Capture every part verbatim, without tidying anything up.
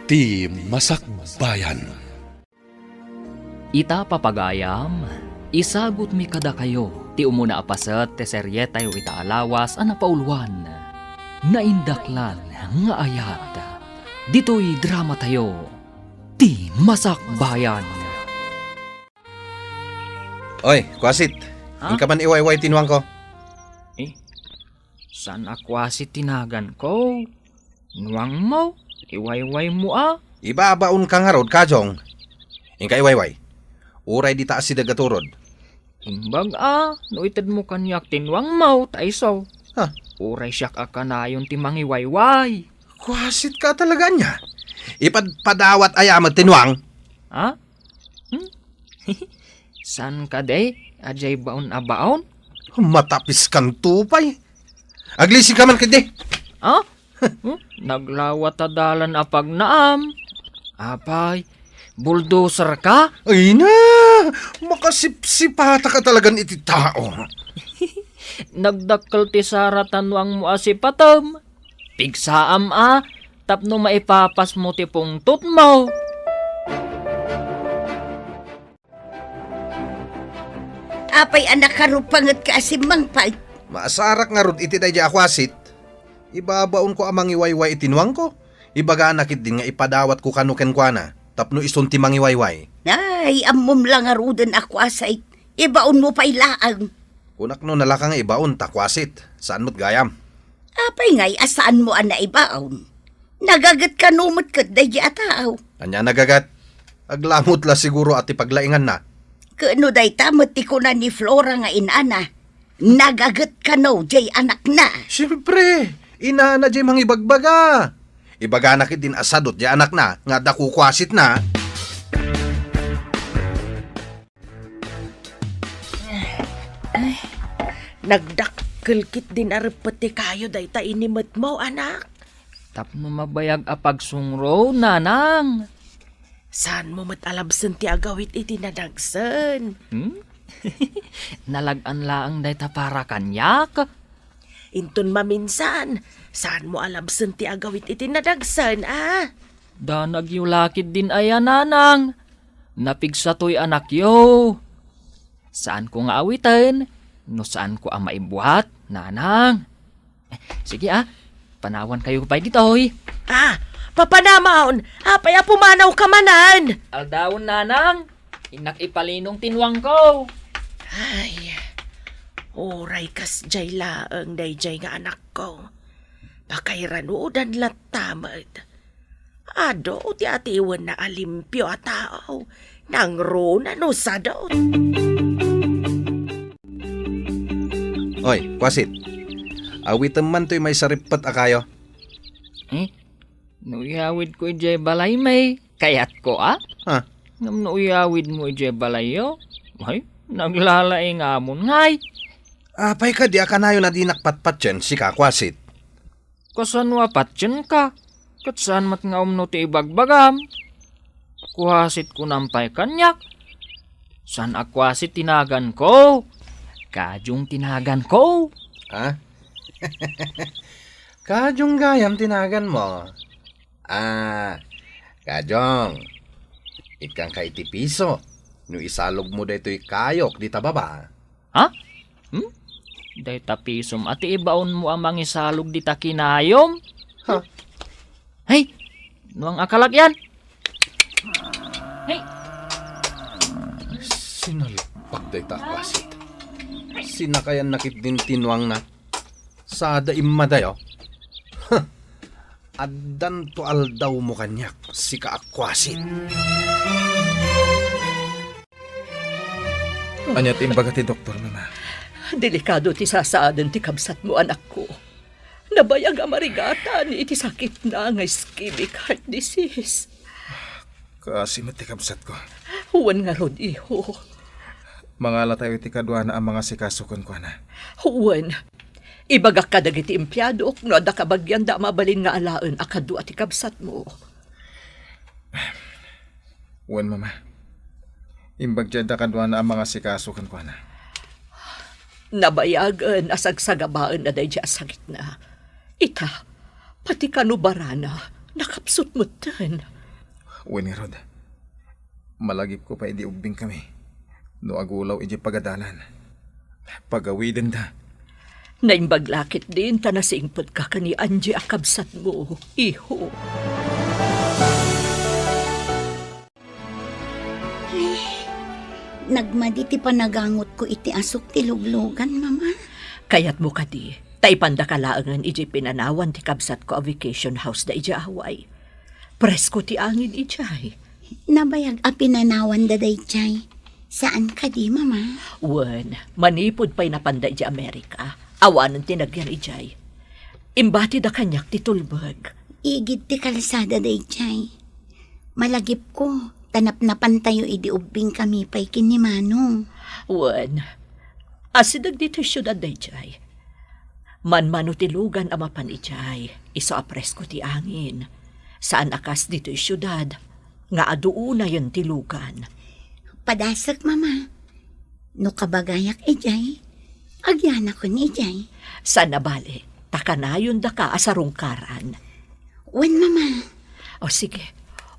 Ti Masakbayan. Ita, papagayam, isagutmi kadakayo ti umuna a paset ti serietayo ita a lawas a napauluan, Naindaklan nga Ayat. Ditoy dramatayo, Ti Masakbayan. Oy, Kwasit. Ha? Inka man iwayway ti nuangko. Eh, saan a Kwasit ti naganko? Nuangmo? Iwaywaymo a? Ibabaonka ngarud, Kajong. Inka iwayway. Uray dita asideg a turod. Imbag a, no itedmo kaniak ti nuangmo, ta isu. Ha? Uray siak a kanayon ti mangiwayway. Kwasitka talaga ania? Ipadpadawat aya met ti nuang? Ha? Hmm? Saan kadi? Adiay baon a baon? Matapiskanto pay. Aglisinka man ketdi. Ha? Hmm? Naglawa ta dalan a pagnaam. Apay, bulldozer ka? Ay na! Makasipsipata ka talagan iti tao. Nagdakkel ti sara ta nuangmo a sipatem. Pigsaam a, tapno maipapasmo ti pungtotmo. Apay a nakarupangetka a simmangpet? Maasarak ngarud iti daydiay a Kwasit. Ibabaonko a mangiwayway iti nuangko. Ibagana ketdin nga ipadawatko kano kenkuana tapno isun ti mangiwayway. Ay, ammom la ngaruden a Kwasit. Ibaonmo pay laeng. Kunak no nalaka nga ibaon ta Kwasit. Saan met gayam? Apay ngay a saanmo a naibaon? Nagaget kano met ket daydiay a tao? Ania a nagaget? Aglamut la siguro a ti paglainganna. Ket no dayta met ti kuna ni Flora nga inana, nagaget kano diay anakna? Siempre, inana diay mangibagbaga. Ibagana ketdin a sadut diay anakna nga adda kukuasitna. Ay, nagdakkel ketdin a reppet ti kayo dayta inimetmo, anak. Tapno mabayag a pagsungrod, nanang. Saanmo met a labsen ti agawid iti nadagsen? Hmm? Nalag-an laeng dayta para kaniak. Inton maminsan, saanmo a labsen ti agawid iti nadagsen, a? Danagyo la ketdin aya, nanang. Napigsa toy anakyo. Saanko nga awiten no saanko a maibuat, nanang. Sige, a, panawankayo pay ditoy. A, papanamaon, apay a pumanawka manen? Aldawen, nanang, innak ipalinong ti nuangko. Ay, uray kasdiay laeng daydiay nga anakko. Pakairanudan latta met. Adu ti atiwenna a limpio a tao, nangruna no sadu. Oy, Kwasit. Awitem man toy maisarippet a kayo. Eh, no iyawidko idiay balaymi, kayatko a? Ha? Ngem no iyawidmo idiay balayyo, ay, naglalaingamon ngay. Apay kadi a kanayon a dinak patpatien, sika, Kwasit? Kasano a patienka? Ket saan met nga umno ti ibagbagam. Kuasit kunam pay kaniak. Saan a Kuasit ti naganko. Kajong ti naganko. Ha? Kajong gayam ti naganmo. Ah, Kajong. Ikkanka iti piso no isalogmo daytoy kayok dita baba. Ha? Hmm? Dayta pisom a ti ibaonmo a mangisalog dita kinayom? Ha? Hey! Nuang a kalak yan! Hey! Sinalpak dayta a Kuasit. Sinakayanna ketdin ti nuangna. Sada immadayo. Huh! Addanto aldawmo kaniak, sika a Kuasit. Ania ti imbaga ti doktor, Mama? Delikado ti sasaaden ti kabsatmo, anakko. Nabayag a marigatan iti sakitna nga ischemic heart disease. Kaasi met ti kabsatko. Wen ngarud, iho. Mangalatayo iti kaduana a mangasikaso kenkuana. Wen. Ibagak kadagiti empleadok no adda kabagianda a mabalin nga alaen a kadua ti kabsatmo. Wen, Mama. Imbag ti adda kaduana a mangasikaso kenkuana. Nabayagen a sagsagabaenna daydiay a sakitna. Ita, pati kano barana, nakapsut metten. Wen ngarud, malagipko pay idi ubbingkami no agulaw idiay pagadalan. Pagawidenda. Naimbag la ketdin ta nasingpetka ken ni Angie a kabsatmo, iho. Ay, nagmadi ti panagangotko iti asuk ti luglugan, Mama. Kayatmo kadi, ta ipandaka laengen idiay pinanawan ti kabsatko a vacation house da idiay Hawaii. Presko ti angin idiay. Nabayag a pinanawanda daydiay. Saan kadi, Mama? Wen, manipud pay napanda idiay Amerika, awanen ti nagyan idiay. Imbatida kaniak ti tulbeg. Igid ti kalsada daydiay. Malagipko, ta napnapantayo idi ubbingkami pay ken ni Manong. Wen, asideg ditoy siudad daydiay. Manmano ti lugan a mapan idiay, isu a presko ti angin. Saan a kas ditoy siudad, nga adu unayen ti lugan. Padasek, Mama. No kabagayak idiay, agyanakon idiay. Saan a bale, ta kanayondaka a sarungkaran. Wen, Mama. O sige,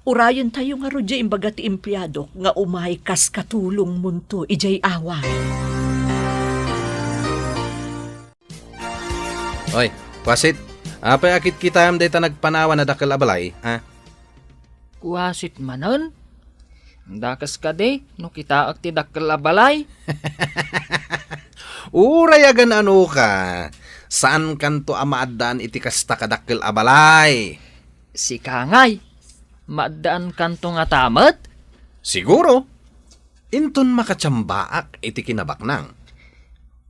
urayentayo ngarud diay imbaga ti empleadok nga umay kas katulongmonto idiay Hawaii. Oy, kuasit, apay a kitkitaem dayta nagpanawan a dakkel a balay, ha? Kuasit manen? Dakes kadi no kitaek ti dakkel a balay? Uray agan-anoka, saankanto a maaddaan iti kasta kadakkel a balay. Sika ngay, maaddaankanto ngata met? Siguro. Inton makatsambak iti kinabaknang.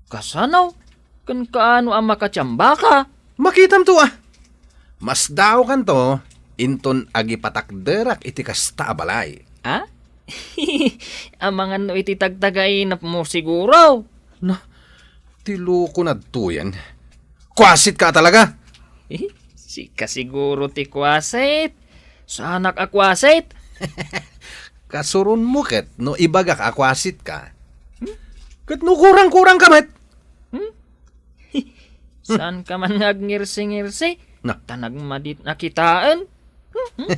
Kasano? Ken kaano a makatsambaka? Makitamto a. Masdaokanto inton agipatakderak iti kasta a balay. A? Amangan no iti tagtagainepmo siguro. Na, ti loko nadtoyen. Kuasitka talaga? Eh, sika siguro ti kuasit. Saanak a kuasit. Kasuronmo ket no ibagak a kuasitka. Hmm? Ket no kurang-kurangka met. Hmm? Saanka man nga agngirsi-ngirsi? Na. Ta nagmadit a kitaen. Hmm?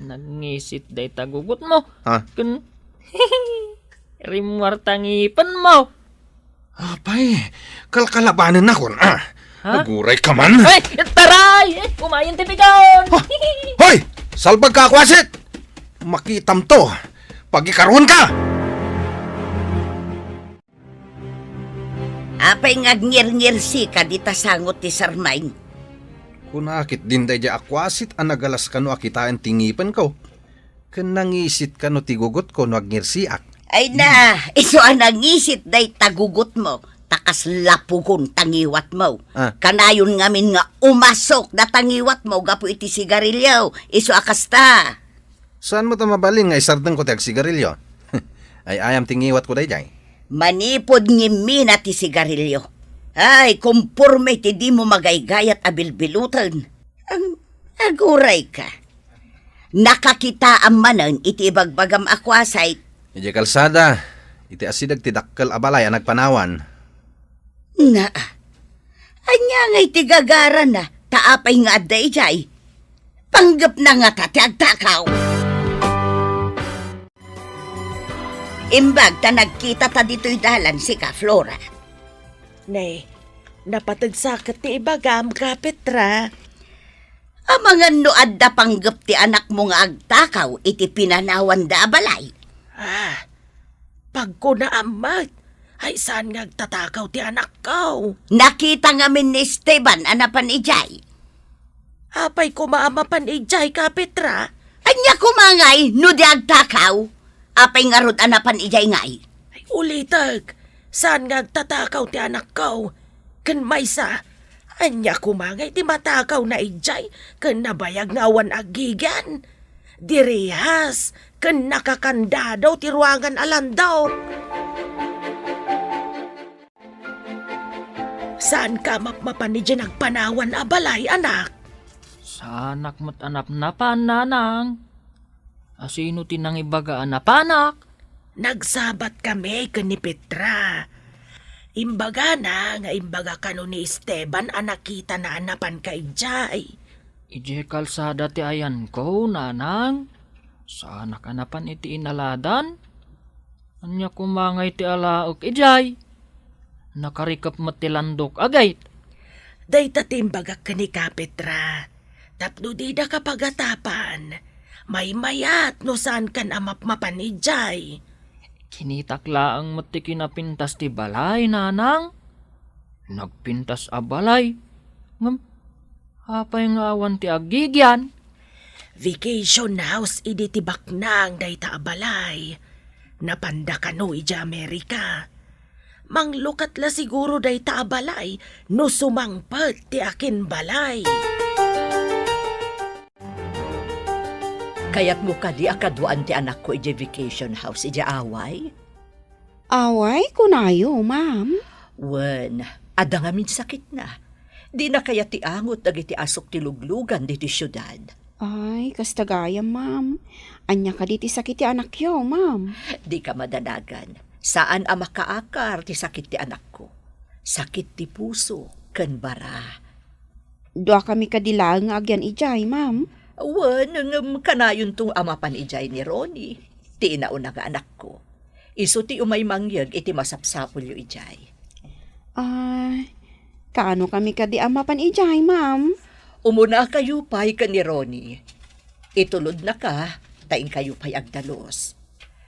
Nagngisit dayta gugotmo. Ha? Ken rimmuar ta ngipenmo. Apay, kalkalabanennakon, a? Ha? Agurayka man. Ay, taray! Eh, umayen ti pigaon! Ha? Hoy! Salbagka a kuasit! Makitamto! Pagikaruenka! Apay nga agngirngirsika dita sango ti sarmaing? Kuna ketdin daydiay a kuasit a nagalas kano a kitaen ti ngipenko. Ken nangisit kano ti gugotko no agnirsiak. Ay na, isu a nangisit dayta gugotmo, ta kasla pugon ta ngiwatmo. Ah. Kanayon ngamin nga umasok data ngiwatmo gapu iti sigarilio, isu a kasta. Saanmo ta mabalin nga isardengko ti agsigarilio? Ay-ayam ti ngiwatko daydiay. Manipud ngimmina ti sigarilio. Ay, komporme ti dimo magaygayat a bilbiloten. Ang agurayka. Nakakitaam manen iti ibagbagam a kuasit. Idiay kalsada, iti asideg ti dakkel a balay a nagpanawan. Naa. Ania ngay ti gagarana, ta apay nga adda idiay? Panggepna ngata ti agtakaw. Imbag ta nagkitata ditoy dalan sika, Flora. Ne, napateg sa ket ti ibagam, Ka Petra. Amangan no adda panggep ti anakmo nga agtakaw iti pinanawanda a balay? Ah, pagkunaam met, ay saan nga agtatakaw ti anakko? Nakita ngamin ni Esteban a napan idiay. Apay koma a mapan idiay, Ka Petra? Ania koma ngay no di agtakaw? Apay ngarud a napan idiay ngay? Ay, ulitek, saan nga agtatakaw ti anakko? Ken maysa, ania koma ngay ti matakawna idiay ken nabayag nga awan aggigyan? Direhas ken nakakandado ti ruangan a landok. Saanka a mapmapan idiay nagpanawan a balay, anak? Saanak met a napnapan, nanang. Asino ti nangibaga a napanak? Nagsabatkami ken ni Petra. Imbagana nga imbaga kano ni Esteban a nakitana a napanka idiay. Idiay kalsada ti ayanko, nanang. Saanak a napan iti inaladan? Ania koma ngay ti alaek idiay? Nakarikep met ti landok, agayt. Dayta ti imbagak ken ni Kapetra. Tapno didaka pagatapan, maymayat no saankan a mapmapan idiay. Kinitak laeng met ti kinapintas ti balay, nanang. Nagpintas a balay. Ngem, apay nga awan ti agigian? Vacation house idi ti baknang dayta a balay. Napanda kano idiay Amerika. Manglukat la siguro dayta a balay no sumangpet ti akinbalay. Kayatmo kadi a kaduaan ti anakko idiay vacation house idiay Hawaii? Hawaii, kunayo, ma'am? Wen, adda ngamin sakitna. Dina kayat ti angot dagiti asuk ti luglugan ditoy siudad. Ay, kasta gayam, ma'am. Ania kadi ti sakit ti anakyo, ma'am? Dika madanagan. Saan a makaakar ti sakit ti anakko. Sakit ti puso ken bara. Duakami kadi laeng nga agyan idiay, ma'am? Wen, ngem kanayonto a mapan idiay ni Ronnie, ti inauna nga anakko. Isu ti umay mangyeg iti masapsapulyo idiay. Ah, kaano kami kadi a mapan idiay, ma'am? Umunakayo pay ken ni Ronnie. Itulodnaka, ta inkayo pay agdalus.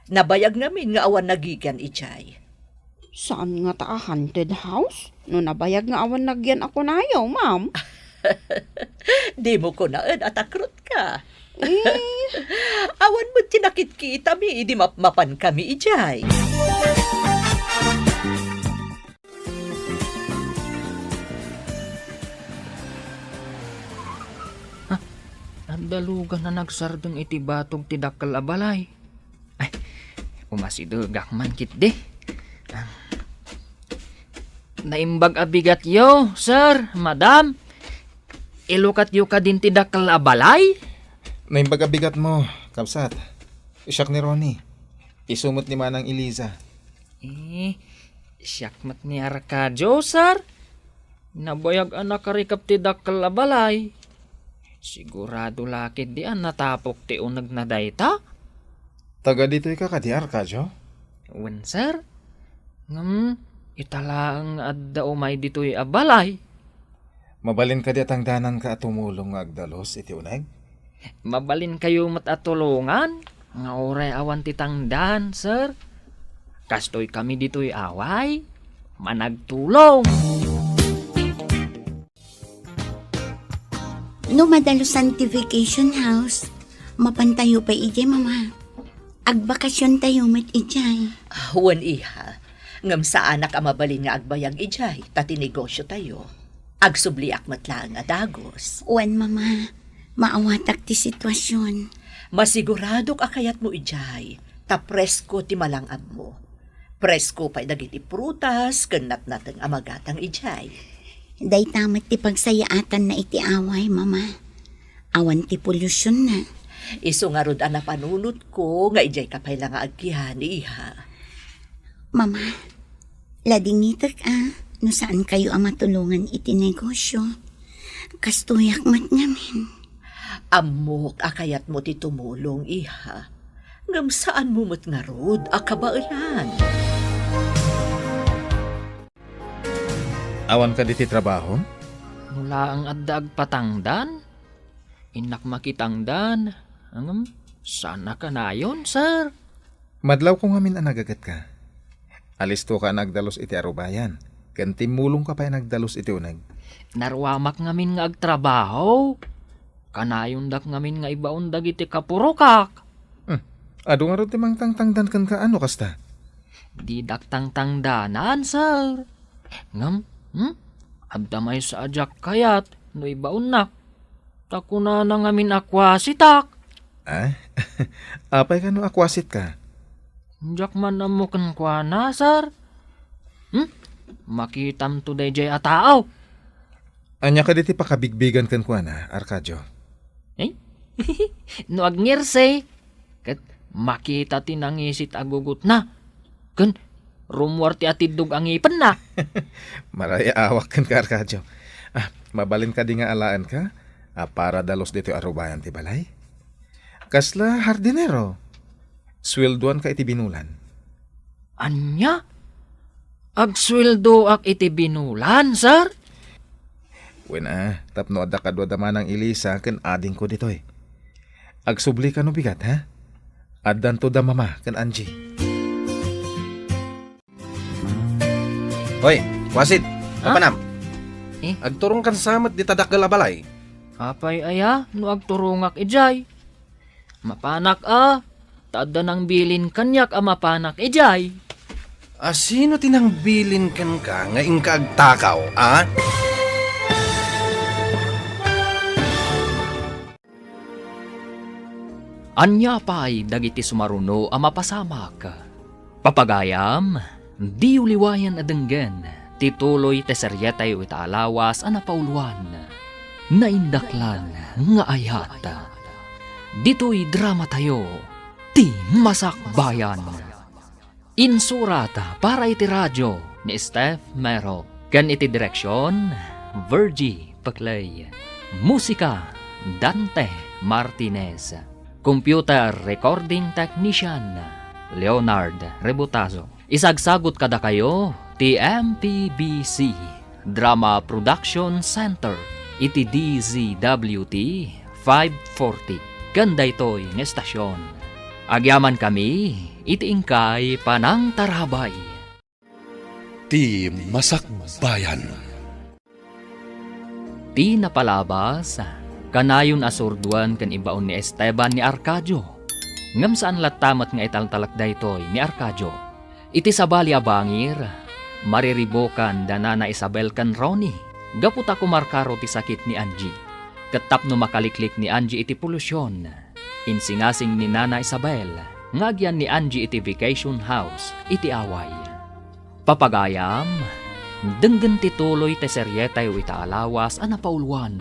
Nabayag ngamin nga awan nagigian idiay. Saan ngata a haunted house? No nabayag nga awan nagian a kunayo, ma'am? Dimo kunaen a takrutka. Eh? Awan met ti nakitkitami idi mapmapankami idiay. Ah, adda lugan a nagsardeng iti batog ti dakkel a balay. Ay, umasidegak man ketdi. Ah. Naimbag a bigatyo, sir, madam. Ilukatyo kadin ti dakkel a balay? Naimbag a bigatmo, kabsat. Siak ni Ronnie. Isu met ni Manang Eliza. Eh, siak met ni Arcadio, sir. Nabayag a nakarikep ti dakkel a balay. Sigurado la ketdi a natapok ti unegna dayta? Taga ditoy ka kadi, Arcadio? Wen, sir. Ngem, ita laeng nga adda umay ditoy a balay. Mabalin kadi a tangdananka a tumulong nga agdalus iti uneg? Mabalinkayo met a tulongan nga uray awan ti tangdan, sir. Kastoy kami ditoy Hawaii, managtulong. No madalusan ti vacation house, mapantayo pay idiay, Mama. Agbakasiontayo met idiay. Ah, wen, iha. Ngem saanak a mabalin nga agbayag idiay, ta ti negosiotayo. Agsubliak met laeng a dagus. Wen, Mama. Maawatak ti situasion. Masiguradok a kayatmo idiay, ta presko ti malang-abmo. Presko pay dagiti prutas ken natnateng a magatang idiay. Dayta met ti pagsayaatanna iti Hawaii, Mama. Awan ti polusyon na. Isu ngarud a napanunotko nga idiay ka pay la nga agyan, iha. Mama, ladingitek a no saankayo a matulongan iti negosyo. Kastoyak met ngamin. Ammok a kayatmo ti tumulong, iha. Ngem saanmo met ngarud a kabaelan. Awan kadi ti trabaho? No laeng adda agpatangdan, innak makitangdan. Ngem, saan a kanayon, sir? Madlawko ngamin a nagagetka. Alistoka a nagdalus iti arubayan, ken timmulongka pay a nagdalus iti uneg. Naruamak ngamin nga agtrabaho. Kanayondak ngamin nga ibaon dagiti kapurokak. Hmm. Adu ngarud ti mangtangtangdan kenka a no kasta? Didak tangtangdanan, sir. Ngem, hmm? Adda maysa a diak kayat no ibaonnak. Ta kunana ngamin a kuasitak. Ah? Apay kano a kuasitka? Diak man ammo kenkuana, sir. Hmm? Makitamto daydiay a tao. Ania kadi ti pakabigbigan kenkuana, Arcadio? Eh? No agngerse, ket makita ti nangisit a gugotna. Ken rummuar ti atiddog a ngipenna. Marayaawak kenka, Arcadio. Ah, mabalin kadi nga alaenka a para dalus ditoy arubayan ti balay? Kasla hardinero? Sueldoanka iti binulan. Ania? Agsueldoak iti binulan, sir? Wen a, tapno adda kaduada manang Elisa ken adingko ditoy. Agsubli ka no bigat, ha? Addanto da Mama ken Angie. Hoy, Kuasit, Ha? Mapanam. Eh? Agturongkan sa met dita dakkel a balay. Apay aya no agturongak idiay? Mapanak a, ta adda nangbilin kaniak a mapanak idiay. A, sino ti nangbilin kenka nga inka agtakaw, a? Ania pay dagiti sumaruno a mapasamak? Papagayam, diyo liwayan a denggen ti tuloy ti serietayo ita a lawas a napauluan, Naindaklan nga Ayat. Ditoy dramatayo, ti Masakbayan. Insurat para iti radio ni Steph Mero, ken iti direksion, Virgie Peclay. Musika, Dante Martinez. Computer recording technician, Leonard Rebutazo. Isagsagut kadakayo ti M P B C Drama Production Center iti D Z W T five forty. Ken daytoy nga estasyon, agyamankami iti inkay panangtarabay. Ti Masakbayan. Ti napalabas, kanayon a surdoen ken ibaon ni Esteban ni Arcadio. Ngem saan latta met nga italtalek daytoy ni Arcadio. Iti sabali a bangir, mariribukan da Nana Isabel ken Ronnie gapu ta kumarkaro ti sakit ni Angie. Ket tapno makaliklik ni Angie iti polusyon, insingasing ni Nana Isabel nga agyan ni Angie iti vacation house iti Hawaii. Papagayam, denggen ti tuloy ti serietayo ita a lawas a napauluan,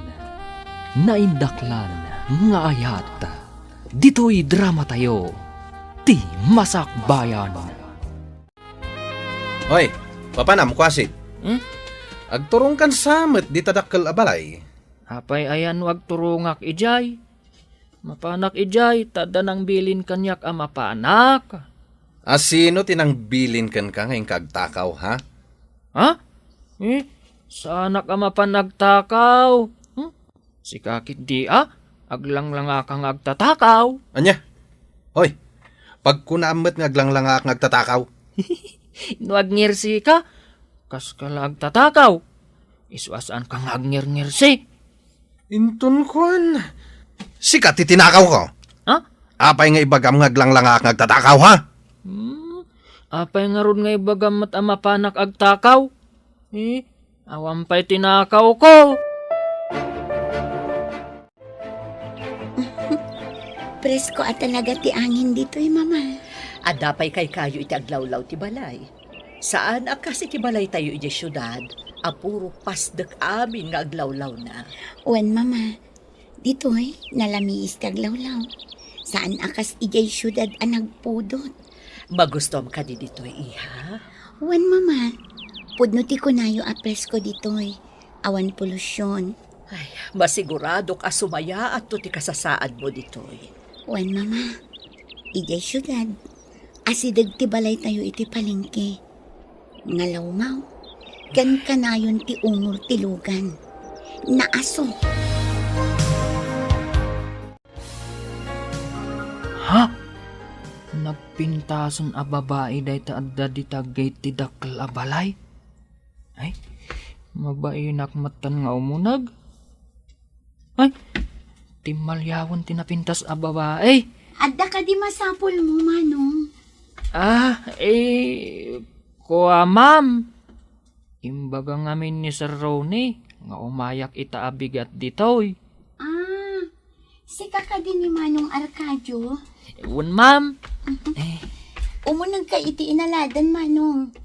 Naindaklan nga Ayat. Ditoy dramatayo, ti Masakbayan. Hoy, Papanam, Kuasit. Hmm? Agturongkan sa met dita dakkel a balay. Apay aya no agturongak idiay? Mapanak idiay, ta adda nangbilin kaniak a mapanak. A, sino ti nangbilin kenka nga inka agtakaw, ha? Ha? Eh, saanak a mapan agtakaw. Hmm? Sika ketdi a, aglanglangaka nga agtatakaw. Ania? Hoy, pagkunaam met nga aglanglangak nga agtatakaw. No agngirsi ka, kas ka la agtatakaw. Isu a saan ka nga agngirngirsi. Inton kuan, sika ti tinakawko. Ha? Apay nga ibagam nga aglanglangak nga agtatakaw, ha? Hmm, apay ngarud nga ibagam met a mapanak agtakaw? Eh, awan pay tinakawko. Presko a talaga ti angin ditoy, Mama. Adda pay kaykayo iti aglawlaw ti balay. Saan a kas iti balaytayo idiay siudad a puro pasdek amin nga aglawlawna. Wen, Mama, ditoy, nalamiis ti aglawlaw. Saan a kas idiay siudad a nagpudot. Magustuam kadi ditoy, iha? Wen, Mama, pudno ti kunayo a presko ditoy. Awan polusyon. Ay, masiguradok a sumayaatto ti kasasaadmo ditoy. Wen, Mama, idiay siudad, asideg ti balaytayo iti palengke. Ngalawmaw, ken kanayon ti umor ti lugan. Naaso. Ha? Nagpintasen a babai dayta adda dita gate ti dakkel a balay? Ay, mabainak metten nga umuneg. Ay, timmaliawen ti napintas a babai. Adda kadi masapulmo, Manong? Ah, eh, kua, ma'am. Imbaga ngamin ni Sir Ronnie nga umayak ita a bigat ditoy. Ah, sika kadi ni Manong Arcadio? Wen, ma'am. Eh. Umunegka iti inaladan, Manong.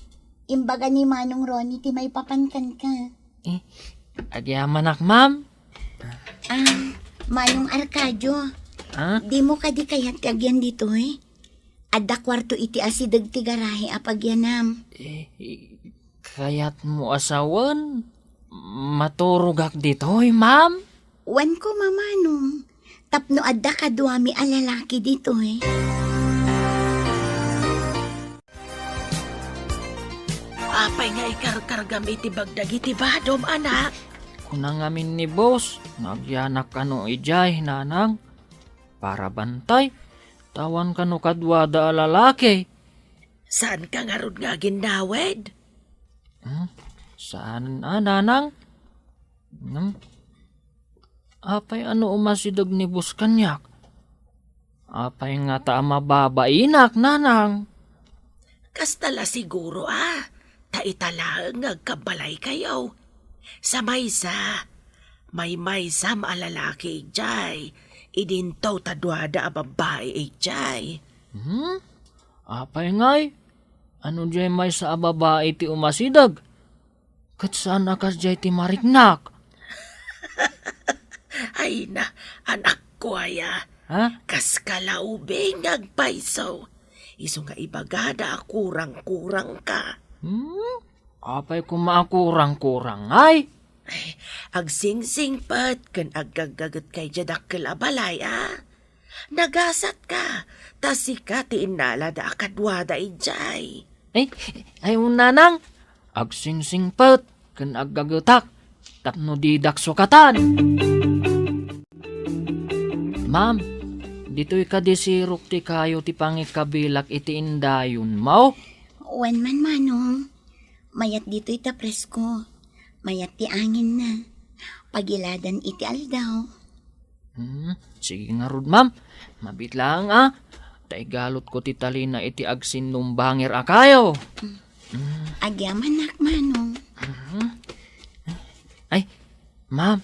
Imbaga ni Manong Ronnie ti maipapan kenka. Eh, agyamanak, ma'am. Ah, Manong Arcadio, Ah? Dimo kadi kayat ti agyan ditoy? Adda kuarto iti asideg ti garahe a pagyanam. Eh, kayatmo a sawen? Maturogak ditoy, ma'am? Wen ko, Manong. Tapno adda kaduami a lalaki ditoy. Apay nga ikarkargam iti bag dagiti badom, anak? Kuna ngamin ni boss nga agyanak kano idiay, nanang, para bantay, ta awan kano kaduada a lalaki. Saanka ngarud nga aginnawed? Hmm? Saan a, nanang? Hmm? Apay a no umasideg ni boss kaniak? Apay ngata a mababainak, nanang? Kasta la siguro a, ta ita laeng nga agkabbalaykayo. Sa maysa, maymaysam a lalaki idiay, idinto ta duada a babbai idiay. Hmm? Apay ngay? Ano diay maysa a babai ti umasideg? Ket saan a kasdiay ti mariknak? Ay na, anakko aya. Ha? Kaska la ubing nga agpayso. Isu nga ibagada a kurang-kurangka. Hmm? Apay koma a kurang-kurang, ay? Ay, agsingsingpet ken aggaggagetka idiay dakkel a balay, a? Nagasatka, ta sika ti innalada a kaduada idiay. Ay, ay, nanang, agsingsingpet ken aggagetak tapno didak sukatan. Ma'am, ditoy kadi sirok ti kayo ti pangikabilak iti indayonmo? Wen man, manong. Mayat ditoy ta presko. Mayat ti anginna. Pagiladan iti aldaw. Hmm, sige ngarud, ma'am. Mabiit laeng, a. Ta igalutko ti talina iti agsinnumbangir a kayo. Hmm. Agyamanak, manong. Mhm. Ay, ma'am,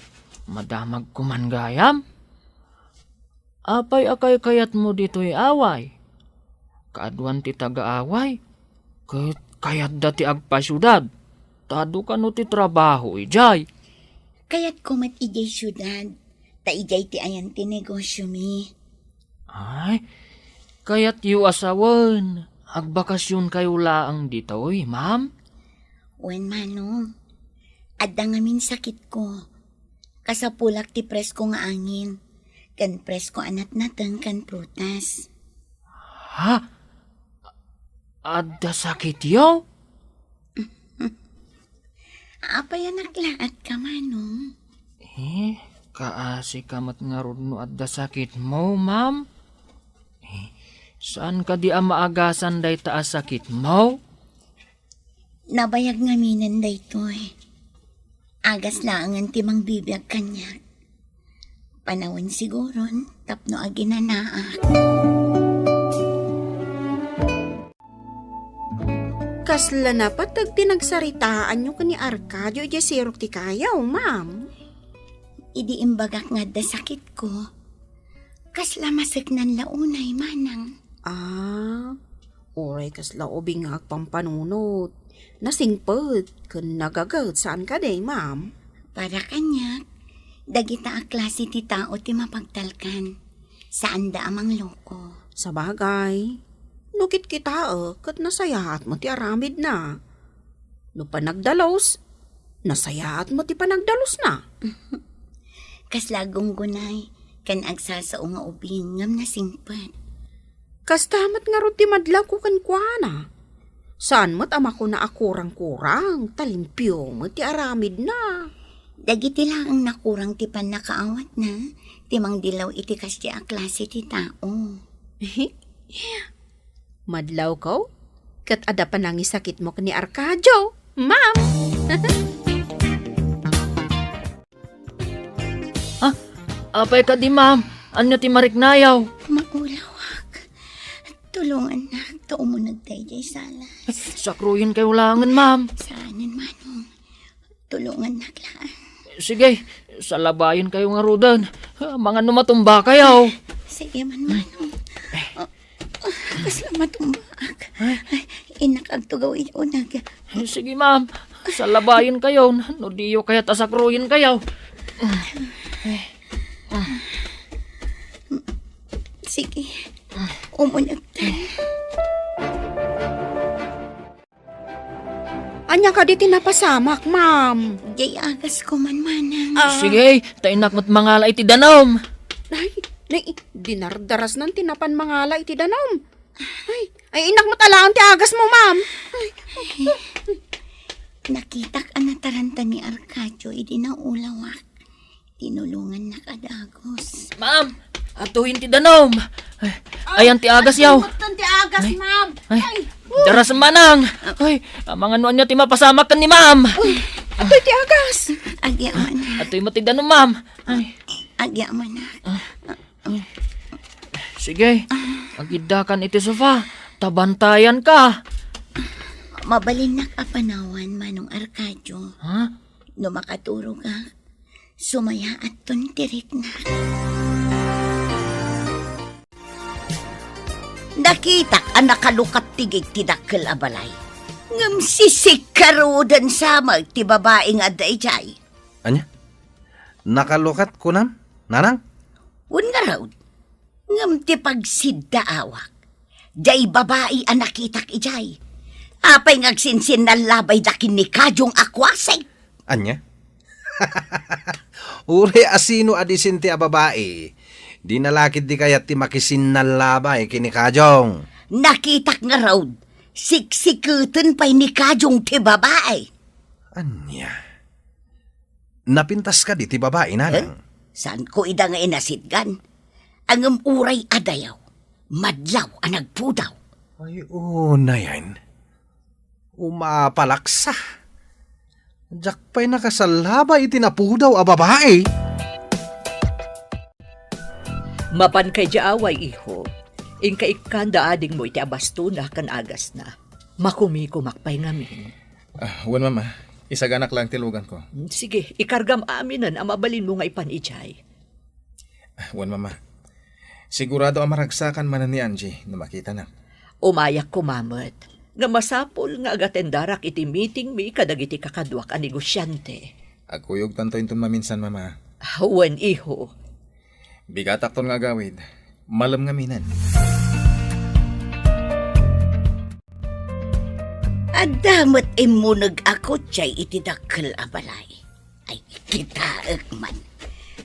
madamagko man gayam. Apay a kaykayatmo ditoy Away? Kaaduan ti taga-Away, ket kayatda ti agpasiudad. Ta adu kano ti trabaho idiay? Kayatko met idiay siudad, ta idiay ti ayan ti negosyomi. Ay, kayatyo a sawen, agbakasyonkayo laeng ditoy, ma'am? Wen, manong. Adda ngamin sakitko. Kasapulak ti presko nga angin, ken presko a natnateng ken prutas. Ha? Adda sakityo? Apay a naklaatka, manong? Eh, kaasika met ngarud no adda sakitmo, ma'am? Eh, saan kadi a maagasan dayta a sakitmo? Nabayag ngaminen daytoy. Agas laengen ti mangbibiag kaniak. Panawen siguron tapno aginanaak. Kasla napateg ti nagsaritaanyo ken ni Arcadio idiay sirok ti kayo, ma'am? Idi imbagak nga adda sakitko, kasla maseknan la unay, manang. Ah, uray kasla ubing nga agpampanunot. Nasingpet ken nagaget, saan kadi, ma'am? Para kaniak, dagita a klase ti tao ti mapagtalkan. Saanda a mangloko. Sabagay, no kitkitaek ket nasayaat met ti aramidna. No panagdalus, nasayaat met ti panagdalusna. Kasla aggunggunay, ken agsasao nga ubing ngem nasingpet. Kasta met ngarud ti madlawko kenkuana. Saan met a makuna a kurang-kurang, ta limpio met ti aramidna. Dagiti laeng nakurang ti pannakaawatna, ti mangdilaw iti kasdi a klase ti tao. Madlawko, ket adda panangisakitmo ken ni Arcadio, ma'am. Ah, apay kadi, ma'am? Ania ti mariknayo? Maulawak. Tulongannak, ta umunegta idiay salas. Sakruyenkayo laengen, ma'am. Saanen, manong. Tulongannak laeng. Sige, salabayenkayo ngaruden. Amangan no matumbakayo. Sige man, manong. Ah, ah, kasla matumbaak. Ay. Ay, innak agtugaw iti uneg. Sige, ma'am. Salabayenkayo no diyo kayat a sakruyenkayo. Sige. Umunegtan. Ania kadi ti napasamak, ma'am? Diay agasko man, manang. Ah. Sige, ta innak met mangala iti danum. Ay, Nay, dinardarasnan ti napan mangala iti danum. Ay, ay, innak met alaen ti agasmo, ma'am. Ay. Nakitak a nataranta ni Arcadio idi naulawak. Tinulongannak a dagus. Ma'am, atoyen ti danum. Ay, ayan ti agas, yaw. Ay, ti agas, ma'am. Ay, ay, daras manang. Ay, amangan no ania ti mapasamak ken ni ma'am. Ay, atoy ti agas. Agyamanak. Atoy met ti danum, ma'am. Ay. Agyamanak. Sige, agiddakan iti sofa. Ta bantayanka. Mabalinnak a panawan, Manong Arcadio. Ha? No makaturogak, sumayaatton ti riknak. Nakitak a nakalukat ti gate ti dakkel a balay. Ngem sisikkaruden sa met ti babai nga adda idiay. Ania? Nakalukat kunam, nanang? Wen ngarud, ngem ti pagsiddaawak, diay babai a nakitak idiay. Apay nga agsinsinnallabayda ken ni Kajong a kuasit? Ania? Uray asino a disente a babai, dina la ketdi kayat ti makisinnallabay ken ni Kajong. Nakitak ngarud, siksiketen pay ni Kajong ti babai. Ania? Napintas kadi ti babai, nanang? Eh? Saanko ida nga inasitgan? Ngem uray a dayaw, madlaw a nagpudaw. Ay, unayen. Umapalaksa. Diak pay nakasallabay iti napudaw a babai. Mapanka idiay away, iho. Inka ikkanda adingmo iti abastona ken agasna. Makumikumak pay ngamin. Ah, wen, Mama. Isaganak laeng ti luganko. Mm, sige, ikargam aminen a mabalinmo nga ipan idiay. Ah, wen, Mama. Sigurado a maragsakan manen ni Angie no makitanak. Umayak koma met. Nga masapul nga agatendarak iti meetingmi kadagiti kakaduak a negosiante. Agkuyogtanto inton maminsan, Mama. Ah, wen, iho. Bigatakton nga agawid. Malem ngaminen. Adda met immuneg a kotse iti dakkel a balay. Ay, kitaek man.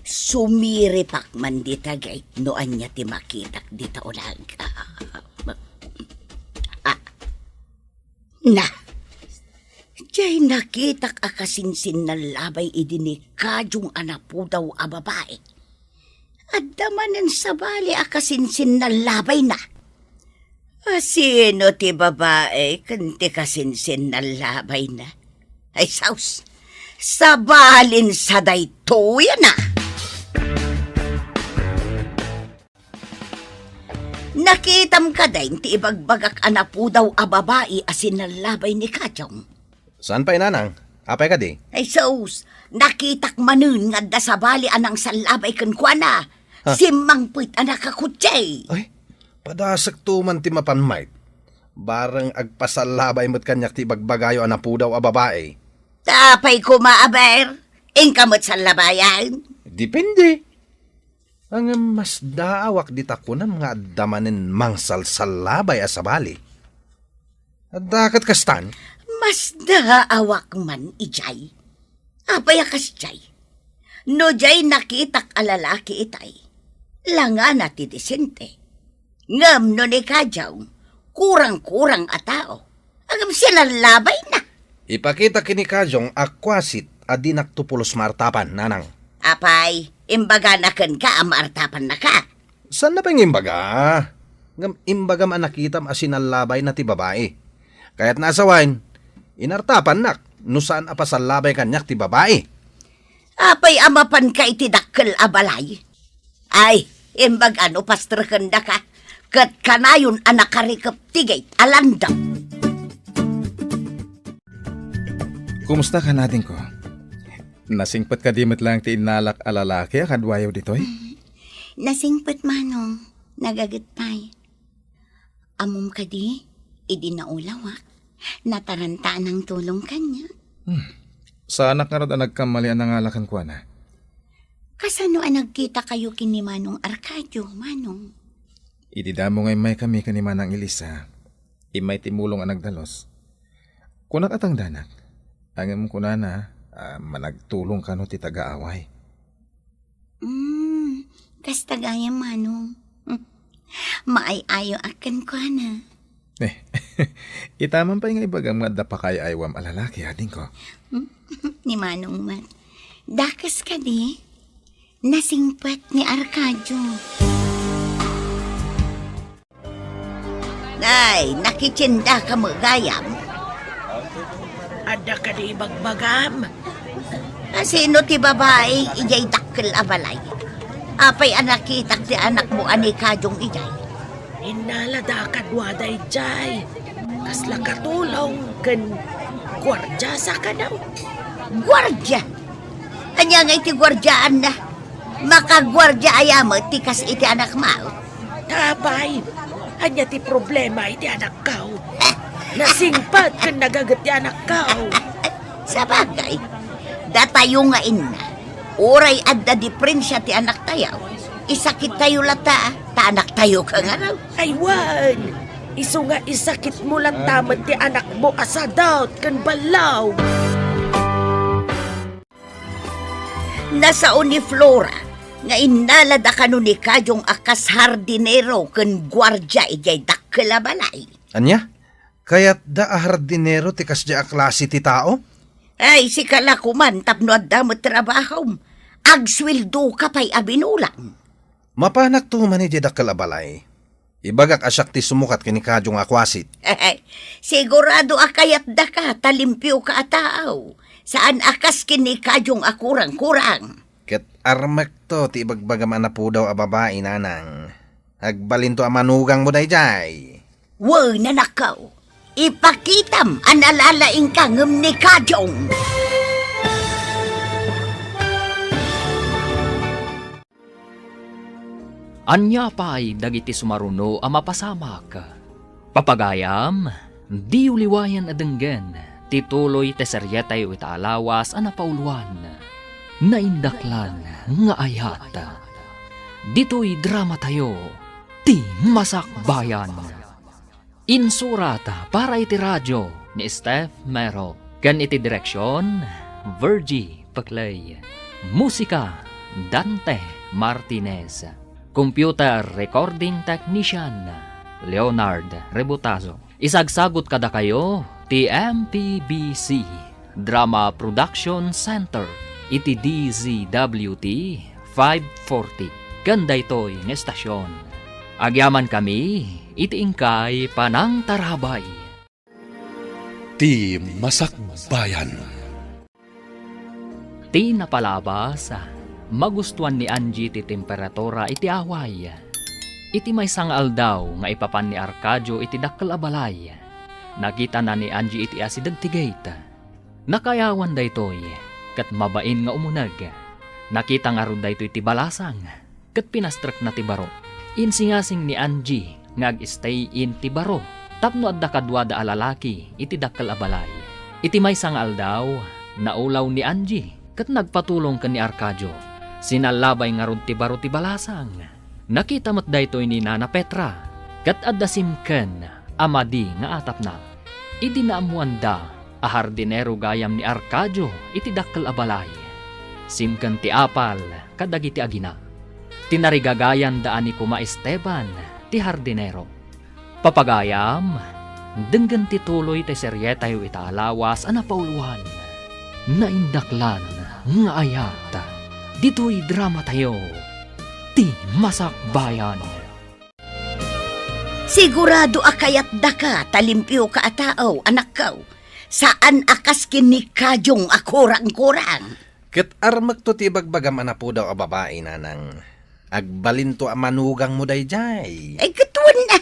Sumiripak man dita gate no ania ti makitak dita ulag. Ah, na. Diay nakitak a kasinsinnallabay idi ni Kajong a napudaw a babai. Adda manen sabali a kasinsinnallabayna. Asino ti babai ken ti kasinsinnallabayna? Ay, saus! Sabalin sa daytoy a na! Nakitam kadi ti ibagbagak a napudaw a babai a sinallabay ni Kajong? Saan pay, nanang? Apay kadi? Ay, sus! Nakitak manen nga adda sabali a nangsallabay kenkuana. Ha? Simmangpet a nakakotse. Ay, padasekto man ti mapan, Mike. Bareng agpasallabay met kaniak ti ibagbagayo a napudaw a babai. Ta apay koma, aber? Inka met sallabayan? Depende. Ngem masdaawak dita kunam nga adda manen mangsalsallabay a sabali. Adda ket kastan? Masdaawak man idiay. Apay a kasdiay? No diay nakitak a lalaki itay, langana ti disente. Ngem no ni Kajong, kurang-kurang a tao. Ngem sinallabay na. Ipakita ken ni Kajong a kuasit a dinakto pulos maartapan, nanang. Apay, imbagana kenka a maartapannaka? Saan na pay nga imbaga? Ngem imbagam a nakitam a sinallabay na ti babai. Kayatna a sawen, inartapannak no saan a pasallabay kaniak ti babai. Apay a mapanka iti dakkel a balay? Ay, imbag a no pastrekendaka, ket kanayon a nakarikep ti gate a landam. Kumusta ka, adingko? Nasingpet kadi met laeng ti innalak a lalaki a kaduayo ditoy? Nasingpet, Manong. Nagaget pay. Ammom kadi, idi naulawak, nataranta a nangtulong kaniak. Hmm. Saanak ngarud a nagkammali a nangala kenkuana. Kasano a nagkitakayo ken ni Manong Arcadio, Manong? Idi damo nga immaykami ken ni Manang Elisa, immay ti mulong a nagdalus. Kunak a tangdanak. Ngem kunana a managtulong kano ti taga-away. Hmm, Kasta gayam, Manong. Maay-ayo a kenkuana. Eh, ita man pay nga ibagam nga adda pakaay-aywam a lalaki, adingko. Ni Manong met. Dakes kadi? Nasingpet ni Arcadio. Ay, nakitiendaka met gayam? Adda kadi ibagbagam? A, sino ti babai idiay dakkel a balay? Apay a nakitak ti anakmo a ni Kajong idiay? Innalada kaduada idiay. Kasla katulong ken guardia sa kano. Guardia? Ania nga iti guardiaanna? Makaguardia aya met ti kas iti anakmo? Apay, ania ti problema iti anakko? Nasingpet ken nagaget ti anakko. Sabagay, datayo nga inna, uray adda diferensia ti anaktayo, isakittayo latta, ta anaktayo ka ngarud. Ay wen, isu nga isakitmo latta met ti anakmo a sadot ken ballaw. Nasao ni Flora nga innalada kano ni Kajong a kas hardinero ken guardia idiay dakkel a balay. Ania? Kayatda a hardinero ti kasdiay a klase ti tao? Ay, sika la koman tapno adda met trabahom. Agsueldoka pay a binulang. Mapanakto man idiay dakkel a balay. Ibagak a siak ti sumukat ken ni Kajong a kuasit. Sigurado a kayatdaka ta limpioka a tao. Saan a kas ken ni Kajong a kurang-kurang. Ket armekto ti ibagbagam a napudaw a babai, nanang. Agbalinto a manugangmo daydiay. Wen, anakko. Ipakitam a nalalaingka ngem ni Kajong. Ania pay dagiti sumaruno a mapasamak? Papagayam, diyo liwayan a denggen ti tuloy ti serietayo ita a lawas a napauluan, Naindaklan nga Ayat. Ditoy dramatayo, Ti Masakbayan. Insurat para iti radio ni Steph Mero, ken iti direksion, Virgie Peclay. Musika, Dante Martinez. Computer recording technician, Leonard Rebutazo. Isagsagut kadakayo ti M P B C Drama Production Center iti D Z W T five forty ken daytoy nga estasion. Agyamankami iti inkay panangtarabay. Ti Masakbayan. Ti napalabas, magustuan ni Angie ti temperatura iti away. Iti maysa nga aldaw nga ipapan ni Arcadio iti dakkel a balay, nakitana ni Angie iti asideg ti gate. Nakaayawan daytoy, ket mabain nga umuneg. Nakita ngarud daytoy ti balasang, ket pinastrekna ti baro. Insingasing ni Angie nga ag-stay in ti baro tapno adda kaduada a lalaki iti dakkel a balay. Iti maysa nga aldaw, naulaw ni Angie ket nagpatulong ken ni Arcadio. Sinallabay ngarud ti baro ti balasang. Nakita met daytoy ni Nana Petra, ket adda simken a madi nga atapna. Idi naammoanda a hardinero gayam ni Arcadio iti dakkel a balay, simken ti apal kadagiti agina. Tinarigagayanda a ni Kuma Esteban ti hardinero. Papagayam, denggen ti tuloy ti serietayo ita a lawas a napauluan, Naindaklan nga Ayat. Ditoy dramatayo, Ti Masakbayan. Sigurado a kayatdaka ta limpioka a tao, anakko. Saan a kas ken ni Kajong a kurang-kurang. Ket armekto ti ibagbagam a napudaw a babai, nanang. Agbalinto a manugangmo daydiay. Ay, ket wen a.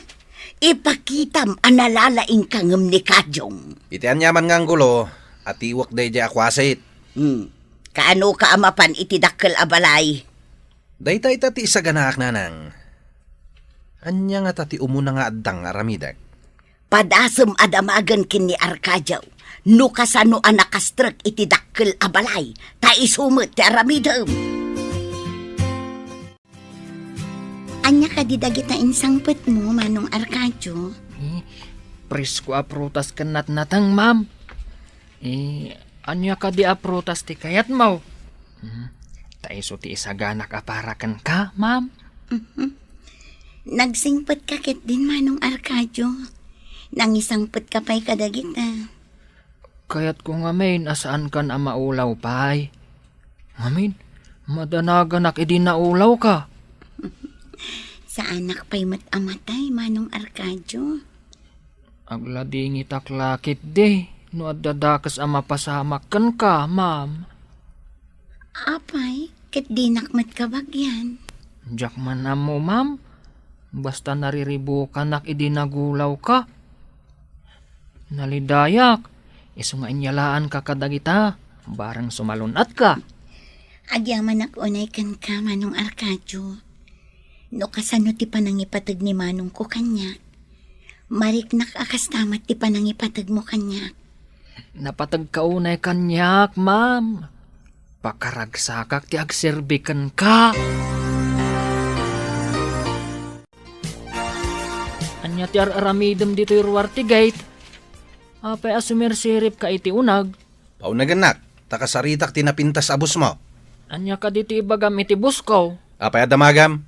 Ipakitam a nalalaingka ngem ni Kajong. Iti aniaman nga anggulo, atiwek daydiay a kuasit. Hmm. Kaanoka a mapan iti dakkel a balay? Dayta ita ti isaganaak, nanang. Ania ngata ti umuna nga addang nga aramidek? Padasem a damagen ken ni Arcadio no kasano a nakastrek iti dakkel a balay, ta isu met ti aramidem. Ania kadi dagita insangpetmo, Manong Arcadio? Eh, presko a prutas ken natnateng, ma'am. Eh, ania kadi a prutas ti kayatmo? Hmm, ta isu ti isaganak a para kenka, ma'am. Mhm. Nagsingpetka ketdin, Manong Arcadio. Nangisangpetka pay kadagita. Kayatko ngamin a saankan a maulaw pay. Ngamin, madanaganak idi naulawka. Saanak pay met a matay, Manong Arcadio. Agladingitak la ketdi no adda dakes a mapasamak kenka, ma'am. Apay, ket dinak met kabagian. Diak man ammo, ma'am. Basta nariribukanak idi nagulawka. Nalidayak, isu nga inyalaanka kadagita, bareng sumalun-atka. Agyamanak unay kenka, Manong Arcadio. No kasano ti panangipateg ni manongko kaniak, mariknak a kasta met ti panangipategmo kaniak. Napategka unay kaniak, ma'am. Pakaragsakak ti agserbi kenka. Ania ti ar-aramidem ditoy ruar ti gate? Apay a sumirsiripka iti uneg? Paunagennak, ta kasaritak ti napintas a bossmo. Ania kadi ti ibagam iti bossko? Apay a damagam?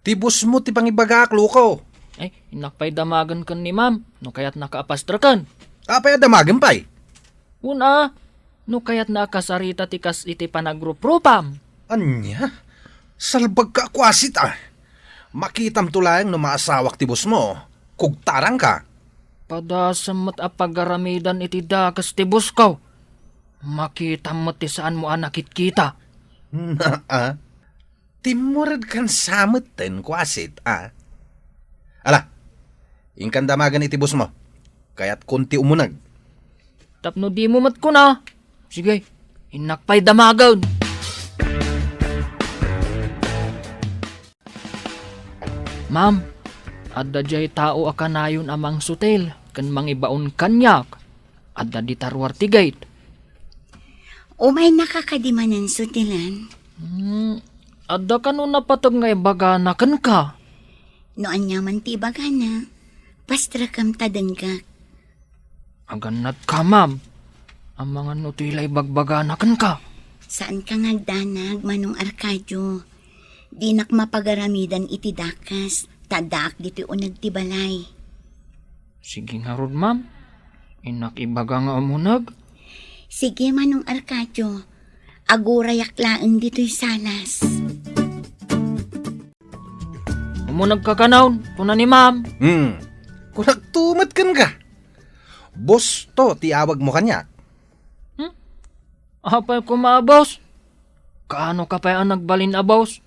Ti bossmo ti pangibagaak, loko. Ay, innak pay damagen ken ni ma'am, no kayatnaka a pastreken. Apay a damagem pay? Una, no kayatna a kasarita ti kas iti panagruprupam. Ania? Salbagka a kuasit, a. Makitamto laeng no maasawak ti bossmo. Kugtarangka. Padasem met a pagaramidan iti dakes ti bossko. Makitam met ti saanmo a nakitkita. Naa. Timmuredkan sa metten, kuasit, a. Ala, inkan damagen iti bossmo. Kayatkon ti umuneg. Tapno dimo met kuna. Sige, innak pay damagen. Ma'am, adda diay tao a kanayon a mangsutil ken mangibaon kaniak. Adda dita ruar ti gate. Umaynaka kadi manen sutilen? Hmm, adda kano napateg nga ibagana kenka? No aniaman ti ibagana, pastrekem ta denggek. Agannatka, ma'am. Amangan no toy la ibagbagana kenka. Saanka nga agdanag, Manong Arcadio. Dinak mapagaramidan iti dakes, ta addaak ditoy uneg ti balay. Sige ngarud, ma'am. Innak ibaga nga umuneg. Sige, Manong Arcadio. Agurayak laeng ditoy salas. Umunegka kano, kuna ni ma'am. Hmm. Kunakto met kenka. Boss to ti awagmo kaniak. Hmm? Apay koma a boss? Kaano ka pay a nagbalin a boss?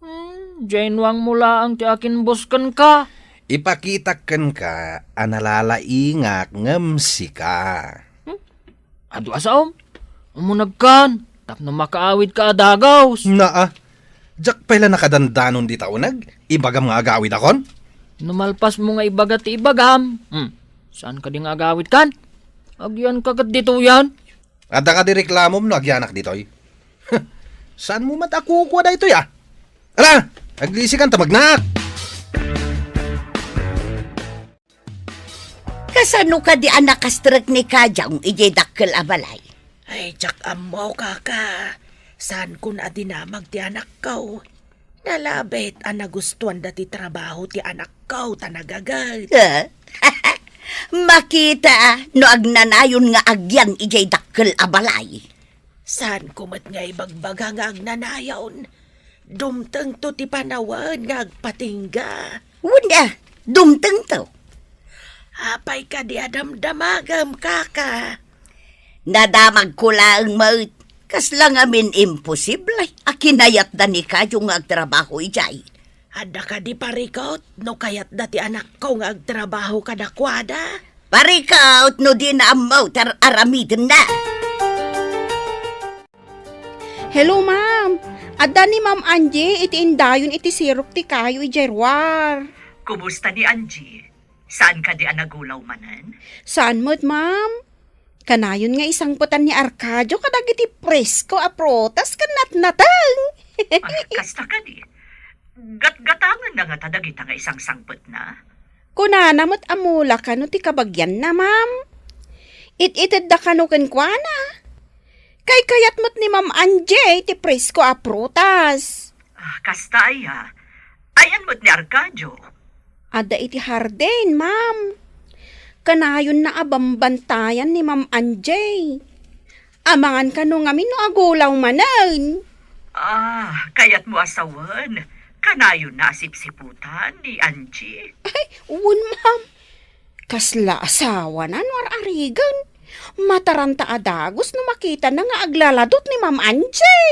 Hmm, diay nuangmo laeng ti akin-boss kenka. Ipakitak kenka a nalalaingak ngem sika. Hmm? Adu a saom? Umunegkan, tapno makaawidka a dagus. Naa, diak pay la nakadandanon dita uneg, ibagam nga agawidakon? No malpasmo nga ibaga ti ibagam, hmm, saan kadi nga agawidkan? Agyanka ket ditoyen. Adda kadi reklamom no agyanak ditoy? Saanmo met a kukua daytoy, a? Ala, aglisikan ta magnaak. Kasano kadi a nakastrek ni Kajang idiay dakkel a balay? Ay, diak ammo, kaka. Saankon a dinamag ti anakko. Nalabit a nagustuanda ti trabaho ti anakko ta nagaget. Eh? Makita no agnanayon nga agyan idiay dakkel a balay. Saanko met nga ibagbaga nga agnanayon. Dumtengto ti panawen nga agpatingga. Wen a, dumtengto. Apay kadi a damdamagem, kaka? Nadamagko laeng met. Kasla ngamin imposible a kinayatda ni Kayo nga agtrabaho idiay. Adda kadi parikut no kayatda ti anakko nga agtrabaho kadakuada? Parikut no dina ammo ti ar-, aramidenna. Hello, ma'am. Adda ni Ma'am Angie iti indayon iti sirok ti kayo idiay ruar. Kumusta ni Angie? Saan kadi a nagulaw manen? Saan met, ma'am? Kanayon nga isangpetan ni Arcadio kadagiti presko a prutas ken natnateng. Ah, kasta kadi. Gatgatangenna ngata dagita nga isangsangpetna? Kunana met a mula kano ti kabagianna, ma'am. It-itedda kano kenkuana. Kaykayat met ni Ma'am Angie ti presko a prutas. Ah, kasta aya. Ayan met ni Arcadio? Adda iti hardin, ma'am. Kanayonna a bambantayan ni Ma'am Angie. Amangan kano ngamin no agulaw manen. Ah, kayatmo a sawen, kanayonna a sipsiputan ni Angie? Ay, wen, ma'am. Kasla asawana no ar-arigen. Mataranta a dagus no makitana nga aglaladut ni Ma'am Angie.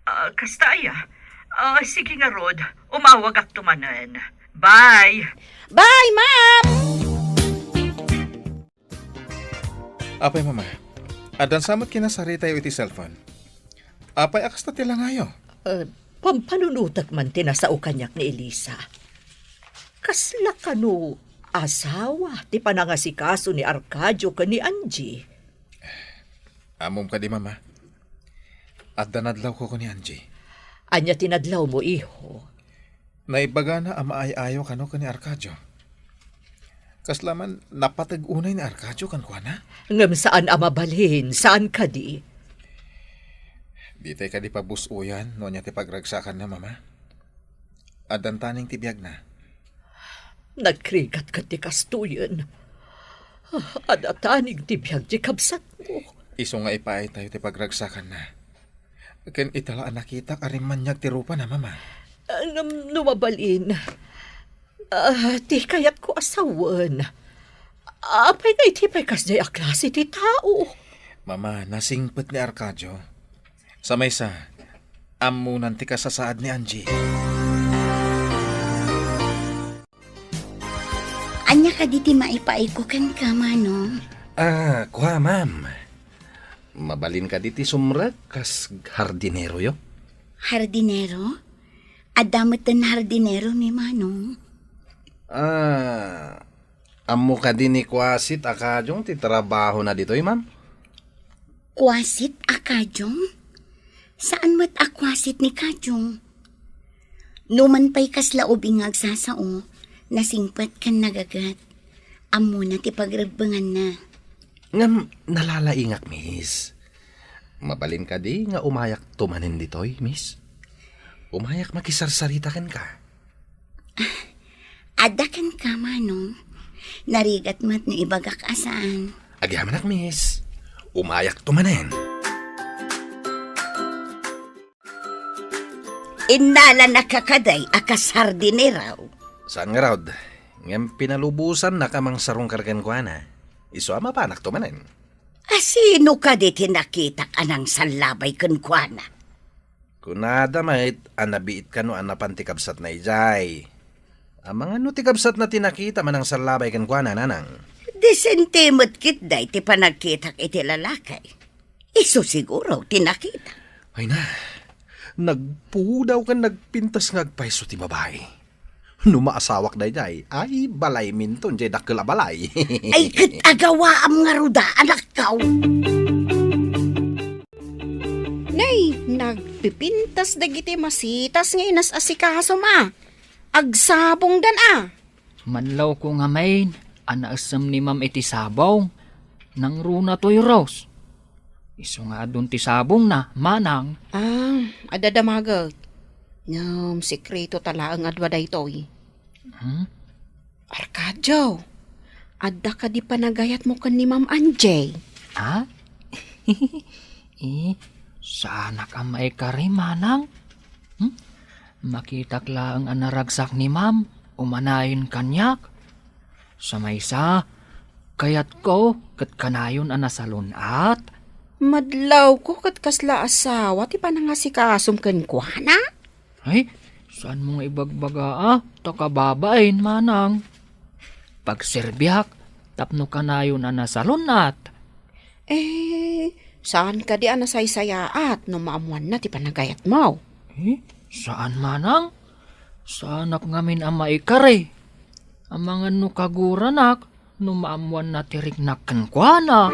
Ah, kasta aya. Ah, sige ngarud, umawagakto manen. Bye! Bye, ma'am! Apay, Mama, addan sa met kinasaritayo iti cellphone? Apay a kasta ti langayo? Eh, pampanunotek man ti nasao kaniak ni Elisa. Kasla kano asawa ti panangasikaso ni Arcadio ken ni Angie? Ammom kadi, Mama? Adda nadlawko ken ni Angie. Ania ti nadlawmo, iho? Naibagana a maay-ayo kano ken ni Arcadio. Kasla man napateg unay ni Arcadio kenkuana? Ngem saan a mabalin, saan kadi? Ditay kadi pabus-oyan no ania ti pagragsakanna, Mama? Addan taning ti biagna. Nagrigat ket ti kastoyen. Adda taning ti biag ti kabsatmo. Isu nga ipaaytayo ti pagragsakanna. Ken ita la a nakitak a rimmaniag ti rupana, Mama. Ah, ngem no mabalin, ah, ti kayatko a sawen, apay nga iti pay kasdiay a klase ti tao? Mama, nasingpet ni Arcadio. Sa maysa, ammonan ti kasasaad ni Angie. Ania kadi ti maipaayko kenka, Manong? Ah, kua, ma'am. Mabalin kadi ti sumrek kas hardineroyo? Hardinero? Adda metten hardinero ni Manong? Ah, ammo kadi ni Kuasit a Kajong ti trabahona ditoy, ma'am? Kuasit a Kajong? Saan met a kuasit ni Kajong? Numan pay kasla ubing nga agsasao, nasingpet ken nagaget. Ammona ti pagrebbenganna. Ngem nalalaingak, miss. Mabalin kadi nga umayakto manen ditoy, miss? Umayak makisarsarita kenka. Adda kenka, Manong. Narigat met no ibagak a saan. Agyamanak, miss. Umayakto manen. Innalannaka kadi a kas hardinero? Saan ngarud, ngem pinalubosannaka a mangsarungkar kenkuana. Isu a mapanakto manen. A sino kadi ti nakitak a nangsallabay kenkuana? Kunada met a nabiit kano a napan ti kabsatna idiay. Amangan no ti kabsatna ti nakita a nangsallabay kenkuana, nanang. Disente met ketdi ti panagkitak iti lalaki. Isu siguro ti nakita. Ay na, nagpudaw ken nagpintas nga agpayso ti babai. No maasawak daydiay, ay, balayminton diay dakkel a balay. Ay, ket agawaam ngarud a, anakko. Nay, nagpipintas dagiti masitas nga inas-asikasom a. Agsabongdan a. Madlawko ngamin a naessem ni Ma'am iti sabong. Nangruna toy Rose. Isu nga adun ti sabongna, manang. Ah, adda damaget. Ngem sekreto ta laeng a dua daytoy. Hmm? Arcadio, adda kadi panagayatmo ken ni Ma'am Angie? Ha? Eh, saanak a maikari, manang? Hmm? Makitak laeng a naragsak ni Ma'am, umanayon kaniak. Sa maysa, kayatko ket kanayon a nasalun-at. Madlawko ket kasla asawa ti panangasikasom kenkuana? Ay, saanmo nga ibagbaga a, ta kababain, manang. Pagserbiak tapno kanayon a nasalun-at. Eh, saan kadi a nasaysayaat no maammoanna ti panagayatmo? Eh, saan, manang. Saanak ngamin a maikari. Amangan no kaguranak no maammoanna ti riknak kenkuana.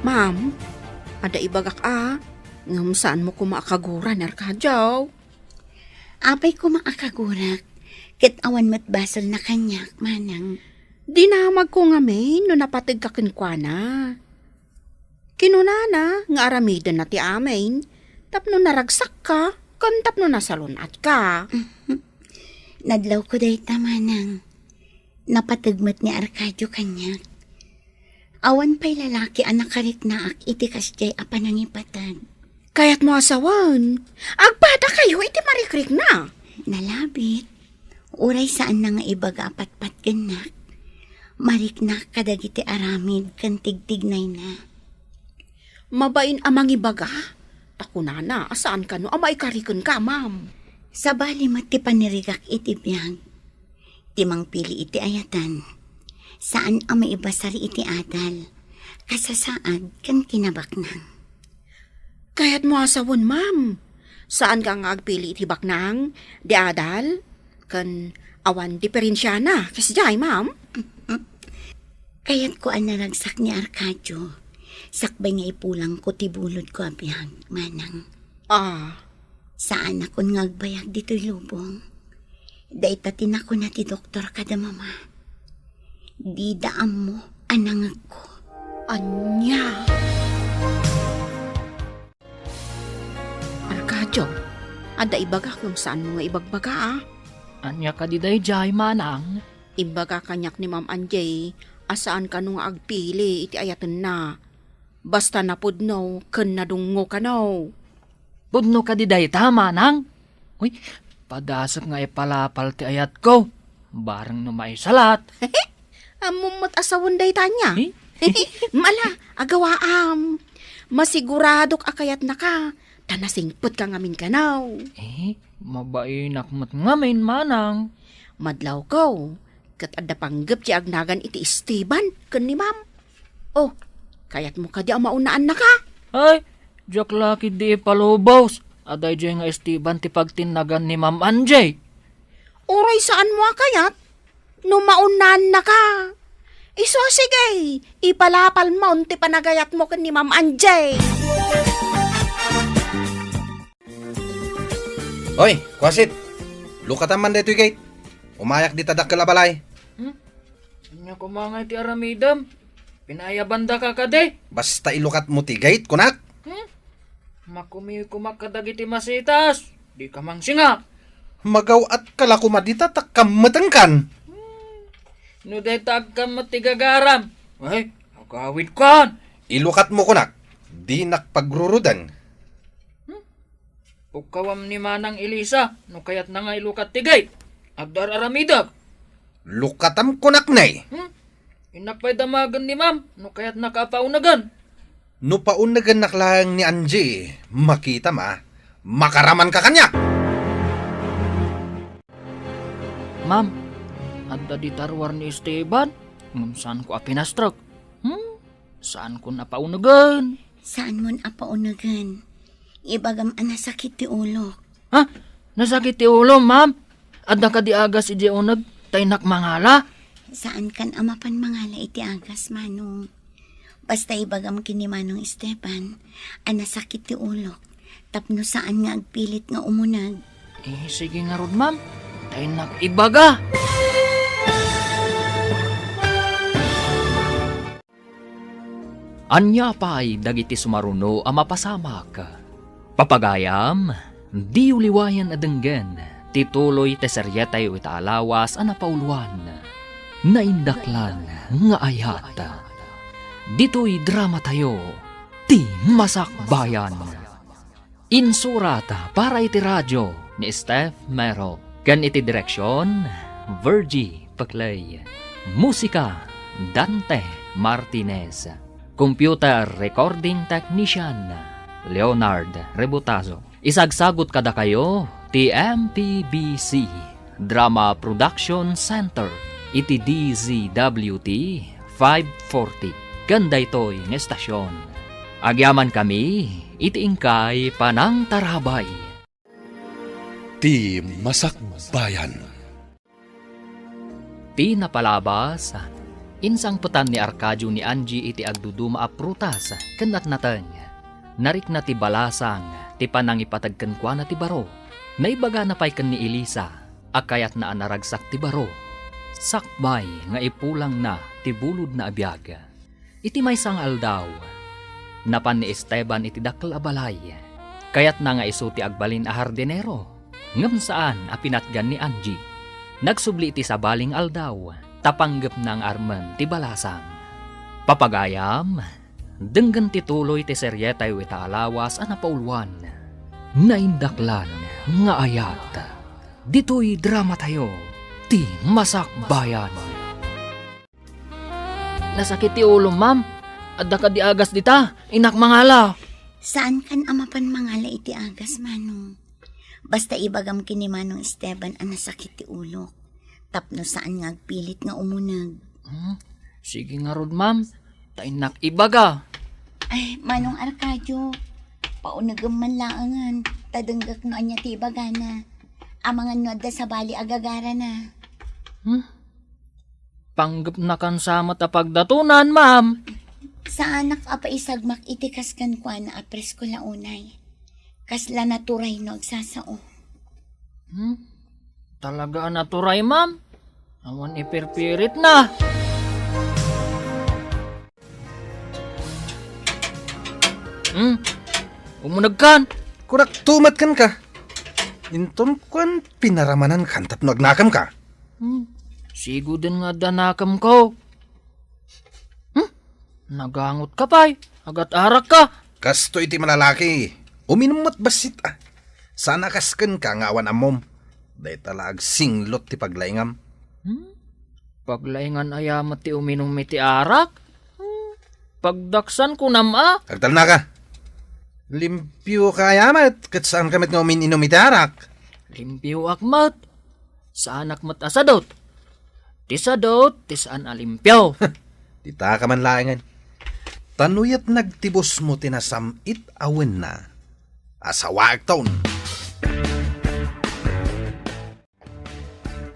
Ma'am, adda ibagak a, ngem saanmo koma a kagura ni Arcadio? Apay koma a kagurak, ket awan met basolna kaniak, manang. Dinamagko ngamin no napategka kenkuana. Kinunana nga aramidenna ti amin, Tapno naragsakka, ken tapno nasalun-atka. Nadlawko dayta, manang. Napateg met ni Arcadio kaniak. Awan pay lalaki a nakariknaak iti kasdiay a panangipateg. Kayatmo a sawen, agpadakayo iti marikrikna. Nalabit. Uray saanna nga ibaga a patpatgennak, mariknak kadagiti aramid ken tigtignayna. Mabain a mangibaga? Ta kunana a saan kano a maikarikenka, ma'am. Sabali met ti panirigak iti biag. Ti mangpili iti ayaten, saan a maibasar iti adal, kasasaad, ken kinabaknang. Kayatmo a sawen, ma'am. Saanka nga agpili iti baknang, di adal, ken awan diferensiana, kasdiay, ma'am? Kayatko a naragsak ni Arcadio, sakbay nga ipulangko ti bulodko a biag, manang. Ah. Saanakon nga agbayag ditoy lubong. Dayta ti nakuna ti doktor kada mama. Dida ammo a nangegko. Ania? Arcadio, adda ibagak ngem saanmo nga ibagbaga, a? Ania kadi daydiay, manang? Imbaga kaniak ni Ma'am Angie a saan kano nga agpili iti ayatenna. Basta napudno ken nadungngo kano. Pudno kadi dayta, manang? Uy, padasek nga ipalapal ti ayatko. Bareng no maisalat. Ammom met a sawen dayta nia? Eh? Mala, agawaam. Masiguradok a kayatnaka, ta nasingpetka ngamin kano. Eh, mabainak met ngamin, manang. Madlawko, ket adda panggep ti agnagan iti Esteban ken ni Ma'am. Oh, kayatmo kadi a maunaannaka? Ay, diak la ketdi ipalubos a daydiay nga Esteban ti pagtinnagan ni Ma'am Angie. Uray saanmo a kayat, no maunaannaka. Isu a sige, ipalapalmon ti panagayatmo ken ni Ma'am Angie. Oy, kuasit! Lukatam man daytoy gate. Umayak dita dakkel a balay. Hmm? Ania koma ngay ti aramidem? Pinaayabandaka kadi? Basta ilukatmo ti gate, kunak. Hmm? Makumiw koma kadagiti masitas. Dika mangsinga. Magaw-atka la koma dita ta kammetengkan. Hmm. No dayta agkammet ti gagaram. Ay, agawidkan. Ilukatmo, kunak. Dinak pagruruden. Hmm? Pukkawam ni Manang Elisa, no kayatna nga ilukat ti gate. Agdar-aramidek. Lukatam kunak, nay. Hmm? Innak pay damagen ni Ma'am, no kayatnaka a paunegen. No paunegennak laeng ni Angie, makitam a, makaramanka kaniak. Ma'am, adda dita ruar ni Esteban, ngem saanko a pinastrek. Hmm? Saankon a paunegen. Saanmon a paunegen. Ibagam a nasakit ti ulok. Ha? Nasakit ti ulo, ma'am? Adda kadi agas idiay uneg ta innak mangala? Saankan a mapan mangala iti agas, Manong. Basta ibagam ken ni Manong Esteban a nasakit ti ulok tapno saan nga agpilit nga umuneg. Eh, sige ngarud, ma'am. Ta innak ibaga. Ania pay dagiti sumaruno a mapasamak? Papagayam, diyo liwayan a denggen ti tuloy ti serietayo ita a lawas a napauloan, Naindaklan nga Ayat. Ditoy dramatayo, ti Masakbayan. Insurat para iti radio ni Steph Mero, ken iti direksion, Virgie Peclay. Musika, Dante Martinez. Computer recording technician, Leonard Rebutazo. Isagsagut kadakayo ti M P B C Drama Production Center iti D Z W T five forty ken daytoy nga estasion. Agyamankami iti inkay panangtarabay. Ti Masakbayan. Ti napalabas, insangpetan ni Arcadio ni Angie iti agduduma a prutas ken natnateng. Narikna ti balasang ti panangipateg kenkuana ti baro. Naibagana pay ken ni Elisa a kayatna a naragsak ti baro, sakbay nga ipulangna ti bulodna a biag. Iti maysa nga aldaw, napan ni Esteban iti dakkel a balay. Kayatna nga isu ti agbalin a hardinero, ngem saan a pinatgan ni Angie. Nagsubli iti sabali nga aldaw, ta panggepna nga armen ti balasang. Papagayam, denggen ti tuloy ti serietayo ita a lawas a napauluan, Naindaklan nga Ayat. Ditoy dramatayo, ti Masakbayan. Nasakit ti ulom, ma'am. Adda kadi agas dita, innak mangala. Saan kan a mapan mangala iti agas, Manong. Basta ibagam ken ni Manong Esteban a nasakit ti ulok. Tapno saan nga agpilit nga umuneg. Hmm, sige ngarud, ma'am. Ta innak ibaga. Ay, Manong Arcadio, paunegem man laengen, ta denggek no ania ti ibagana. Amangan no adda sabali a gagarana. Hmm? Panggepna kan sa met a pagdatonan, ma'am. Saanak a paisagmak iti kas kenkuana a presko la unay. Kasla naturay no agsasao. Hmm? Talaga a naturay, ma'am? Awan ipirpiritna. Hmm? Umunegkan? Kunak tumat kenka. Inton kuan pinaramanankan tapno agnakem ka. Hmm. Siguden nga adda nakem ko. Hmm? Nagangot ka pay. Agat arak ka. Kastoy ti malalaki. Uminum met bassit, ah. Sana kas kenka nga awan ammom. Dayta la agsinglot ti paglaingam. Hmm? Paglaingan aya met ti uminum iti arak? Hmm? Pagdaksan kunam a? Agtalna ka. Limpio ka aya met, ket saan ka met nga umin-inum iti arak? Limpioak met. Saanak met a sadut. Ti sadut, ti saan a limpio. Dita ka man laengen. Ta no yat nagtibusmo ti nasam-it a wenna, asawaekton.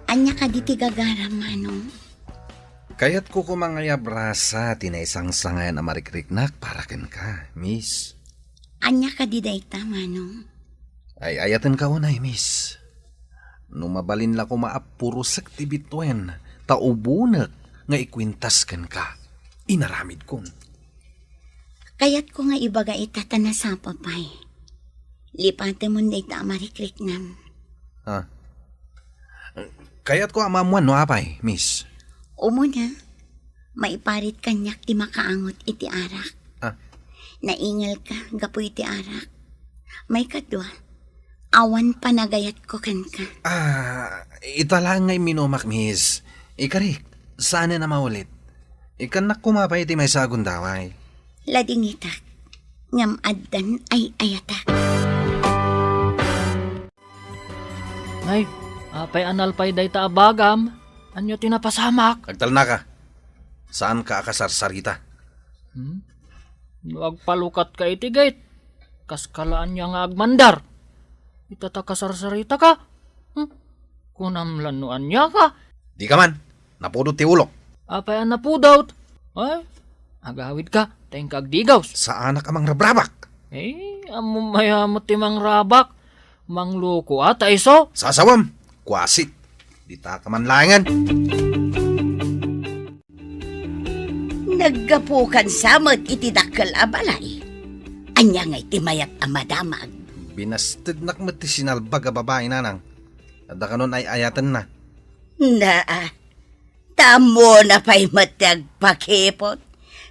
Ania kadi ti gagaram, Manong? Kayatko koma nga iabrasa ti naisangsangayan a marikriknak para kenka, Miss. Ania kadi dayta, Manong? Ay-ayatenka unay, Miss. No mabalin la koma a purosek ti bituen, ta ubonek nga ikuentas kenka, inaramidkon. Kayatko nga ibaga ita ta nasapa pay. Lipatemon dayta a marikriknam. Ah. Kayatko a maammuan no apay, Miss. Umuna, maiparit kaniak ti makaangot iti arak. Ah. Naingelka gapu iti arak. Maikadua, awan panagayatko kenka. Ah, ita laeng nga imminumak, Miss. Ikarik, saanen a maulit. Ikkannak koma pay iti maysa a gundaway. Ladingitak, ngem addan ay-ayatak. Nay, apay a nalpay dayta a bagam? Ania ti napasamak? Agtalnaka. Saanka a kasarsarita. Hmm? No agpalukatka iti gate, kaska la ania nga agmandar? Ita ta kasarsaritaka? Hmm? Kunam la no aniaka? Dika man, napudot ti ulok. Apay a napudot? Ay, agawidka, ta inka agdigaws. Saanak a mangrabrabak. Eh, ammom aya met ti mangrabak. Mangloko a ta isu. Sasawem, kuasit. Dita ka man laengen. Naggapukan sa met iti dakkel a balay. Ania ngay ti mayat a madamag? Binastednak met ti sinalbag a babai, nanang. Adda kanon ay-ayatenna. Naa, ta ammona pay met ti agpakipot.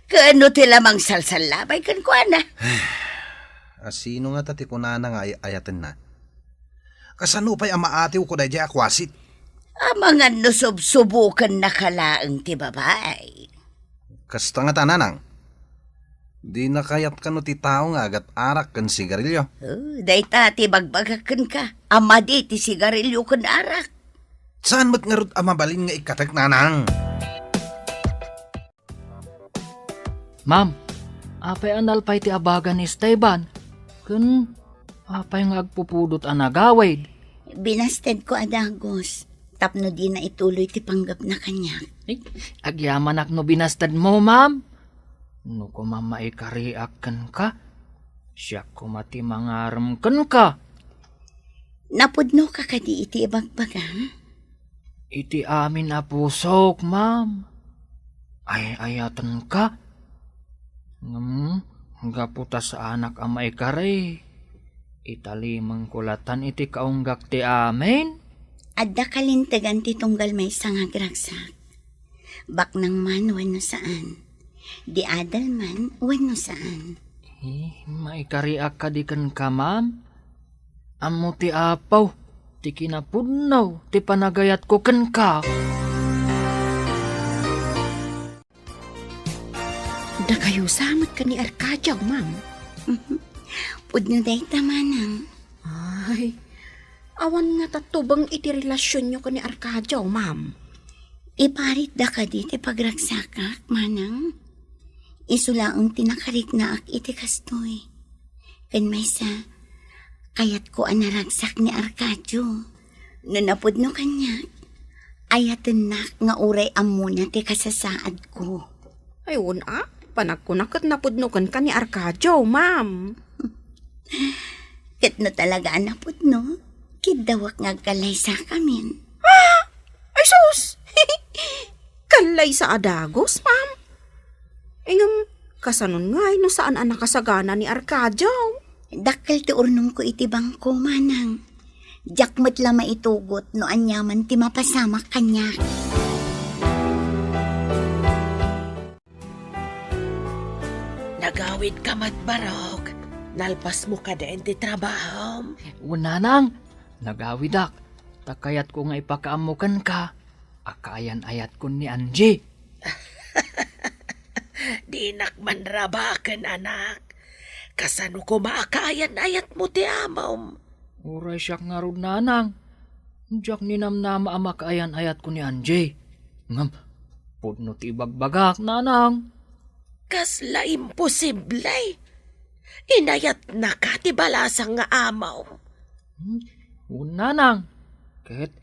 Ken no ti la mangsalsallabay kenkuana. A sino ngata ti kunana nga ay-ayatenna? Kasano pay a maatiwko daydiay a kuasit? Amangan no subsubokennaka laeng ti babai. Kasta ngata, nanang. Dina kayat kano ti tao nga agat arak ken sigarilyo. Oh, dayta ti bagbagak kenka. A madi ti sigarilyo ken arak. Saan met ngarud a mabalin nga ikkatek, nanang? Ma'am, apay a nalpay ti abaga ni Esteban? Ken apay nga agpupudot a nagawid? Binastedko a dagus tapno dina ituloy ti panggepna kaniak. Ay, agyamanak no binastedmo, ma'am. No koma maikariak kenka, siak koma ti mangarem kenka. Napudnoka kadi iti ibagbagam? Iti amin a pusok, ma'am. Ay-ayatenka. Ngem, gapu ta saanak a maikari, Italimengko latan iti kaunggak ti amin. Adda kalintegan ti tunggal maysa nga agragsak. Baknang man wenno saan. Di adal man wenno saan. Eh, maikariak kadi kenka, ma'am? Ammo ti Apo ti kinapudno ti panagayatko kenka. Dakayo sa met ken ni Arcadio, ma'am. Pudno dayta, manang. Ay, awan ngata tubeng iti relasionyo ken ni Arcadio, ma'am. Iparitda kadi ti pagragsakak, manang? Isu laeng ti nakariknaak iti kastoy. Ken maysa, kayatko a naragsak ni Arcadio. No napudno kaniak, ayatennak nga uray ammona ti kasasaadko. Ay, wen a, panagkuna ket napudno kenka ni Arcadio, ma'am. Ket no talaga a napudno, kiddawek nga agkallaysakamin. Ay, sus! Kallaysa a dagus, ma'am. Ngem, kasanon ngay no saan a nakasagana ni Arcadio? Dakkel ti urnongko iti bangko, manang. Diak met la maitugot no aniaman ti mapasamak kaniak. Nagawidka met, Barok. Nalpasmo kadi iti trabahom? Wen, nanang, nagawidak. Ta kayatko nga ipakaammo kenka a kaayan-ayatkon ni Angie. Dinak manrabaken, anak. Kasano koma a kaayan-ayatmo ti amom? Uray siak ngarud, nanang. Diak ninamnama a makaayan-ayatko ni Angie. Ngem, pudno ti ibagbagak, nanang. Kasla imposible! Inayatnaka ti balasang nga amom. Hmm, wen, nanang. Ket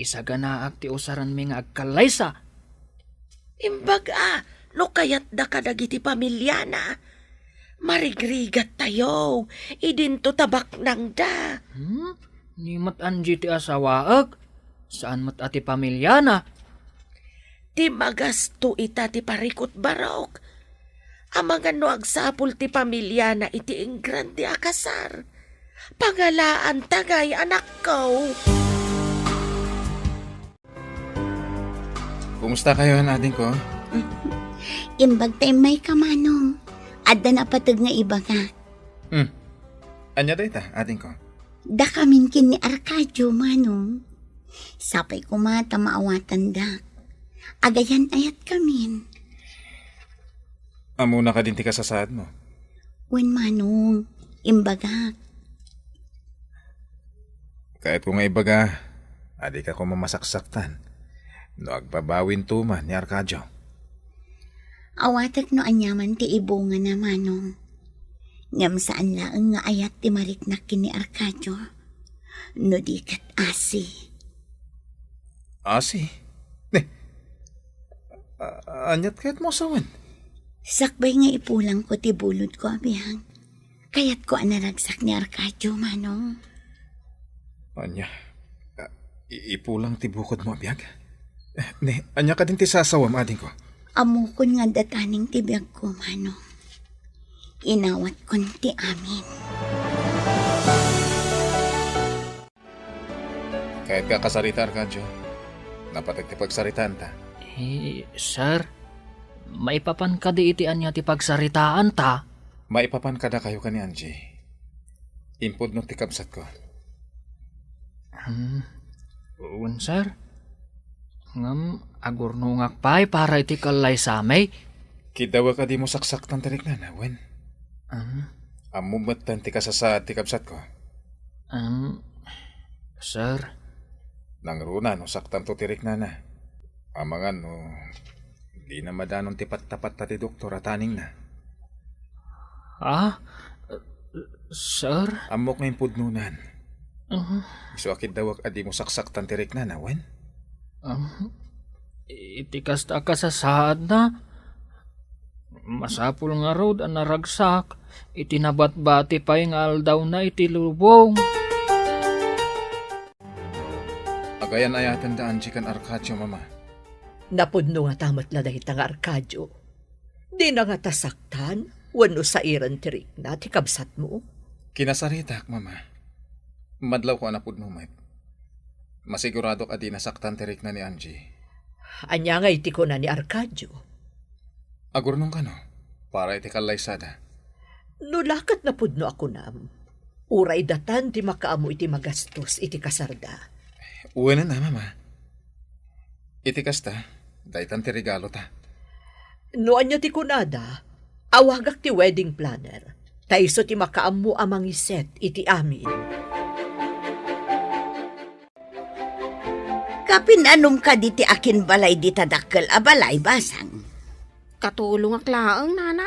isaganaak ti usaranmi nga agkallaysa. Imbag a, no kayatda kadagiti pamiliana, marigrigattayo, idinto ta baknangda. Hmm? Ni met Angie ti asawaek, saan met a ti pamiliana. Ti magasto ita ti parikut, Barok. Amangan no agsapul ti pamiliana iti ingrande a kasar. Pangalaanta ngay, anakko. Kumusta kayo, adingko? Imbag ta immayka, manong. Adda napateg nga ibaga. Hmm. Ania dayta, adingko? Dakamin ken ni Arcadio, manong. Sapay koma ta maawatandak. Agayan-ayatkamin. Ammona kadin ti kasasaadmo? Wen, manong, imbagak. Kayatko nga ibaga, a dika koma masaksaktan no agbabawinto man ni Arcadio. Awatek no aniaman ti ibungana, manong. Ngem saan laeng nga ayat ti mariknak ken ni Arcadio. No di ket asi. Asi? Ne, a-, aniat kayatmo a sawen? Sakbay nga ipulangko ti bulodko a biag, kayatko a naragsak ni Arcadio, manong. Ania? A, i-, ipulang ti bukodmo a biag? Ne, ania kadin ti sasawem, adingko? Ammokon nga adda taning ti biagko, manong. Inawatkon ti amin. Kayatka a kasarita, Arcadio? Napateg ti pagsaritaanta. Eh, sir, maipapan kadi iti ania ti pagsaritaanta? Maipapan kadakayo ken ni Angie. Impudno ti kabsatko. Hmm, wen, sir. Ngem agurnongak pay para iti kallaysami. Kiddawek a dimo saksaktan ti riknana, wen? Hmm? Ammom metten ti kasasaad ti kabsatko. Em, sir. Nangruna no saktanto ti riknana. Amangan no dina madanon ti pattapatta ti doktor a taningna. Ah, sir? Ammok nga impudnonan. Ah. Isu a kiddawek a dimo saksaktan ti riknana, wen? Ah, iti kasta a kasasaadna, masapul ngarud a naragsak iti nabatbati pay nga aldawna iti lubong. Agayan-ayatenda Angie ken Arcadio, Mama. Napudno ngata met la dayta nga Arcadio? Dina ngata saktan wenno sairen ti rikna ti kabsatmo? Kinasaritak, Mama. Madlawko a napudno met. Masiguradok a di nasaktan ti rikna ni Angie. Ania ngay ti kuna ni Arcadio? Agurnong kano, para iti kallaysada. No la ket napudno a kunam, uray datan ti makaammo iti magastos iti kasarda. Wen a, Mama. Iti kasta, daytan ti regalota. No ania ti kunada, awagak ti wedding planner. Ta isu ti makaammo a mangiset iti amin. Kapin-anom kadi ti akinbalay dita dakkel a balay, Basang? Katulongak laeng, Nana.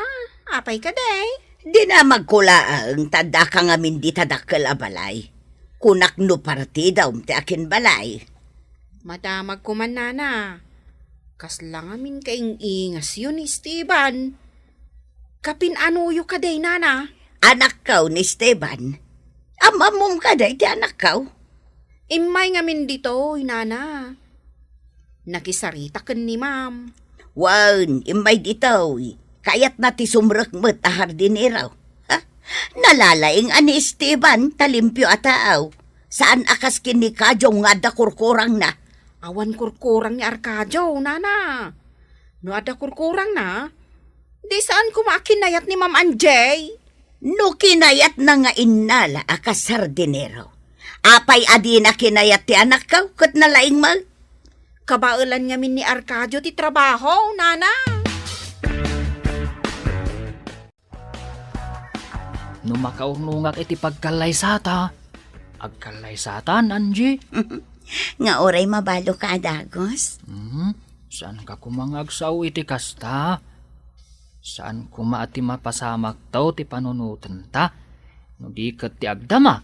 Apay kadi? Dinamagko laeng ta addaka ngamin dita dakkel a balay. Kunak no partidam ti akinbalay. Madamagko man, Nana. Kasla ngamin kaing-ingasyo ni Esteban. Kapin-anoyo kadi, Nana? Anakkaw ni Esteban. Am-ammom kadi ti anakkaw? Immay ngamin ditoy, Nana. Nakisarita ken ni Ma'am. Wen, immay ditoy. Kayatna ti sumrek met a hardinero. Ha? Nalalaing a ni Esteban ta limpio a tao. Saan a kas ken ni Kajong nga adda kurkurangna. Awan kurkurang ni Arcadio, Nana. No adda kurkurangna, di saan koma a kinayat ni Ma'am Angie? No kinayatna nga innala a kas hardinero, apay a dina kinayat ti anakkaw ket nalaing met? Kabaelan ngamin ni Arcadio ti trabaho, Nana. No makaurnongak iti pagkallaysata, agkallaysatan, Angie? Nga uray mabalinka a dagus? Hmm, saanka koma nga agsao iti kasta. Saan koma a ti mapasamakto ti panunotenta, no di ket ti agdama.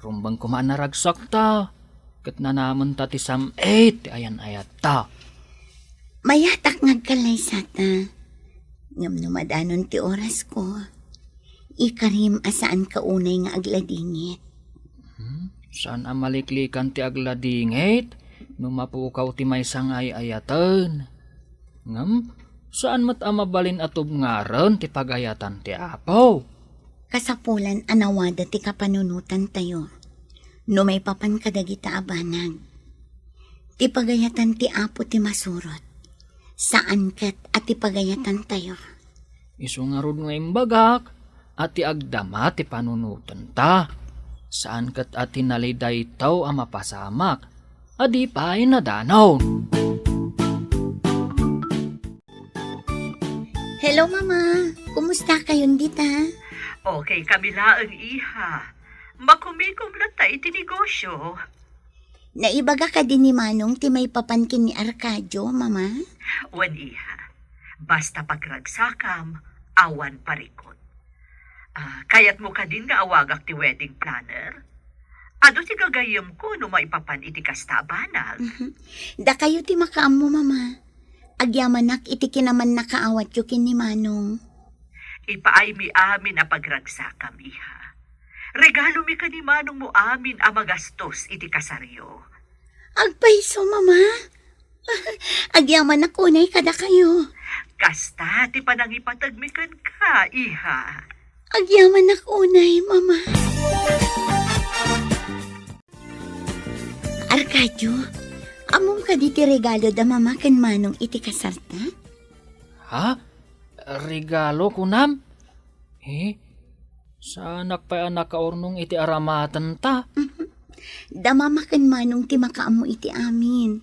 Rumbeng koma a naragsakta, ket nanamenta ti sam-it ti ayan-ayatta. Mayatak nga agkallaysata, ngem no madanon ti orasko, ikarim a saanka unay nga agladingit. Hmm? Saan a maliklikan ti agladingit no mapukaw ti maysa nga ay-ayaten. Ngem, saan met a mabalin a tubngaren ti pagayatan ti Apo. Kasapulan a nawada ti kapanunotantayo no maipapan kadagita a banag. Ti pagayatan ti Apo ti masurot, saan ket a ti pagayatantayo. Isu ngarud nga imbagak a ti agdama ti panunotenta, saan ket a ti nalidaytaw a mapasamak a di pay nadanon. Hello, Mama. Kumusta kayon dita? Okay kami laeng, iha. Makumikom latta iti negosyo. Naibaga kadi ni Manong ti maipapan ken ni Arcadio, Mama? Wen, iha. Basta pagragsakam, awan parikut. Ah, kayatmo kadin nga awagak ti wedding planner? Adu ti gagayyemko no maipapan iti kasta a banag. Mhm. Dakayo ti makaammo, Mama. Agyamanak iti kinamannakaawatyo ken ni Manong. Ipaaymi amin a pagragsakam, iha. Regalomi ken ni Manongmo amin a magastos iti kasaryo. Agpayso, Mama. Agyamanak unay kadakayo. Kasta ti panangipategmi kenka, iha. Agyamanak unay, Mama. Arcadio, ammom kadi ti regalo da Mama ken Manong iti kasarta? Ha? Regalo, kunam? Eh, saanak pay a nakaurnong iti aramatenta? Da Mama ken Manong ti makaammo iti amin.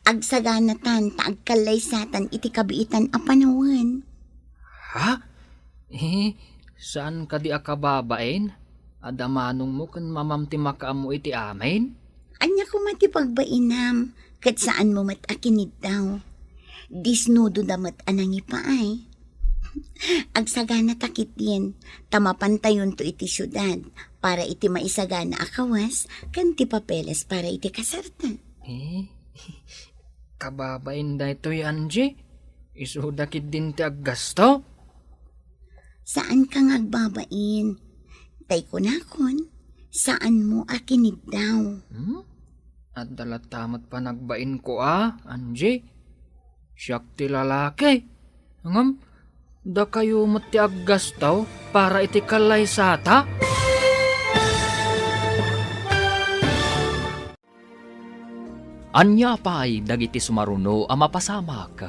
Agsaganatan ta agkallaysatan iti kabiitan a panawen. Ha? Eh, saan kadi a kababain? Adda Manongmo ken Mamam ti makaammo iti amin? Ania koma ti pagbainam, ket saanmo met a kiniddaw. Disnudo da met a nangipaay. Agsagana ta ketdin, ta mapantayonto iti siudad para iti maisagana a kawes ken ti papeles para iti kasarta. Eh, kababain daytoy, Angie? Isuda ketdin ti aggasto? Saanka nga agbabain. Tay kunakon, saanmo a kiniddaw. Hmm? Adda latta met panagbainko a, Angie? Siak ti lalaki. Ngem, Dakayo met ti aggastaw para iti kallaysata? Ania pay dagiti sumaruno a mapasamak?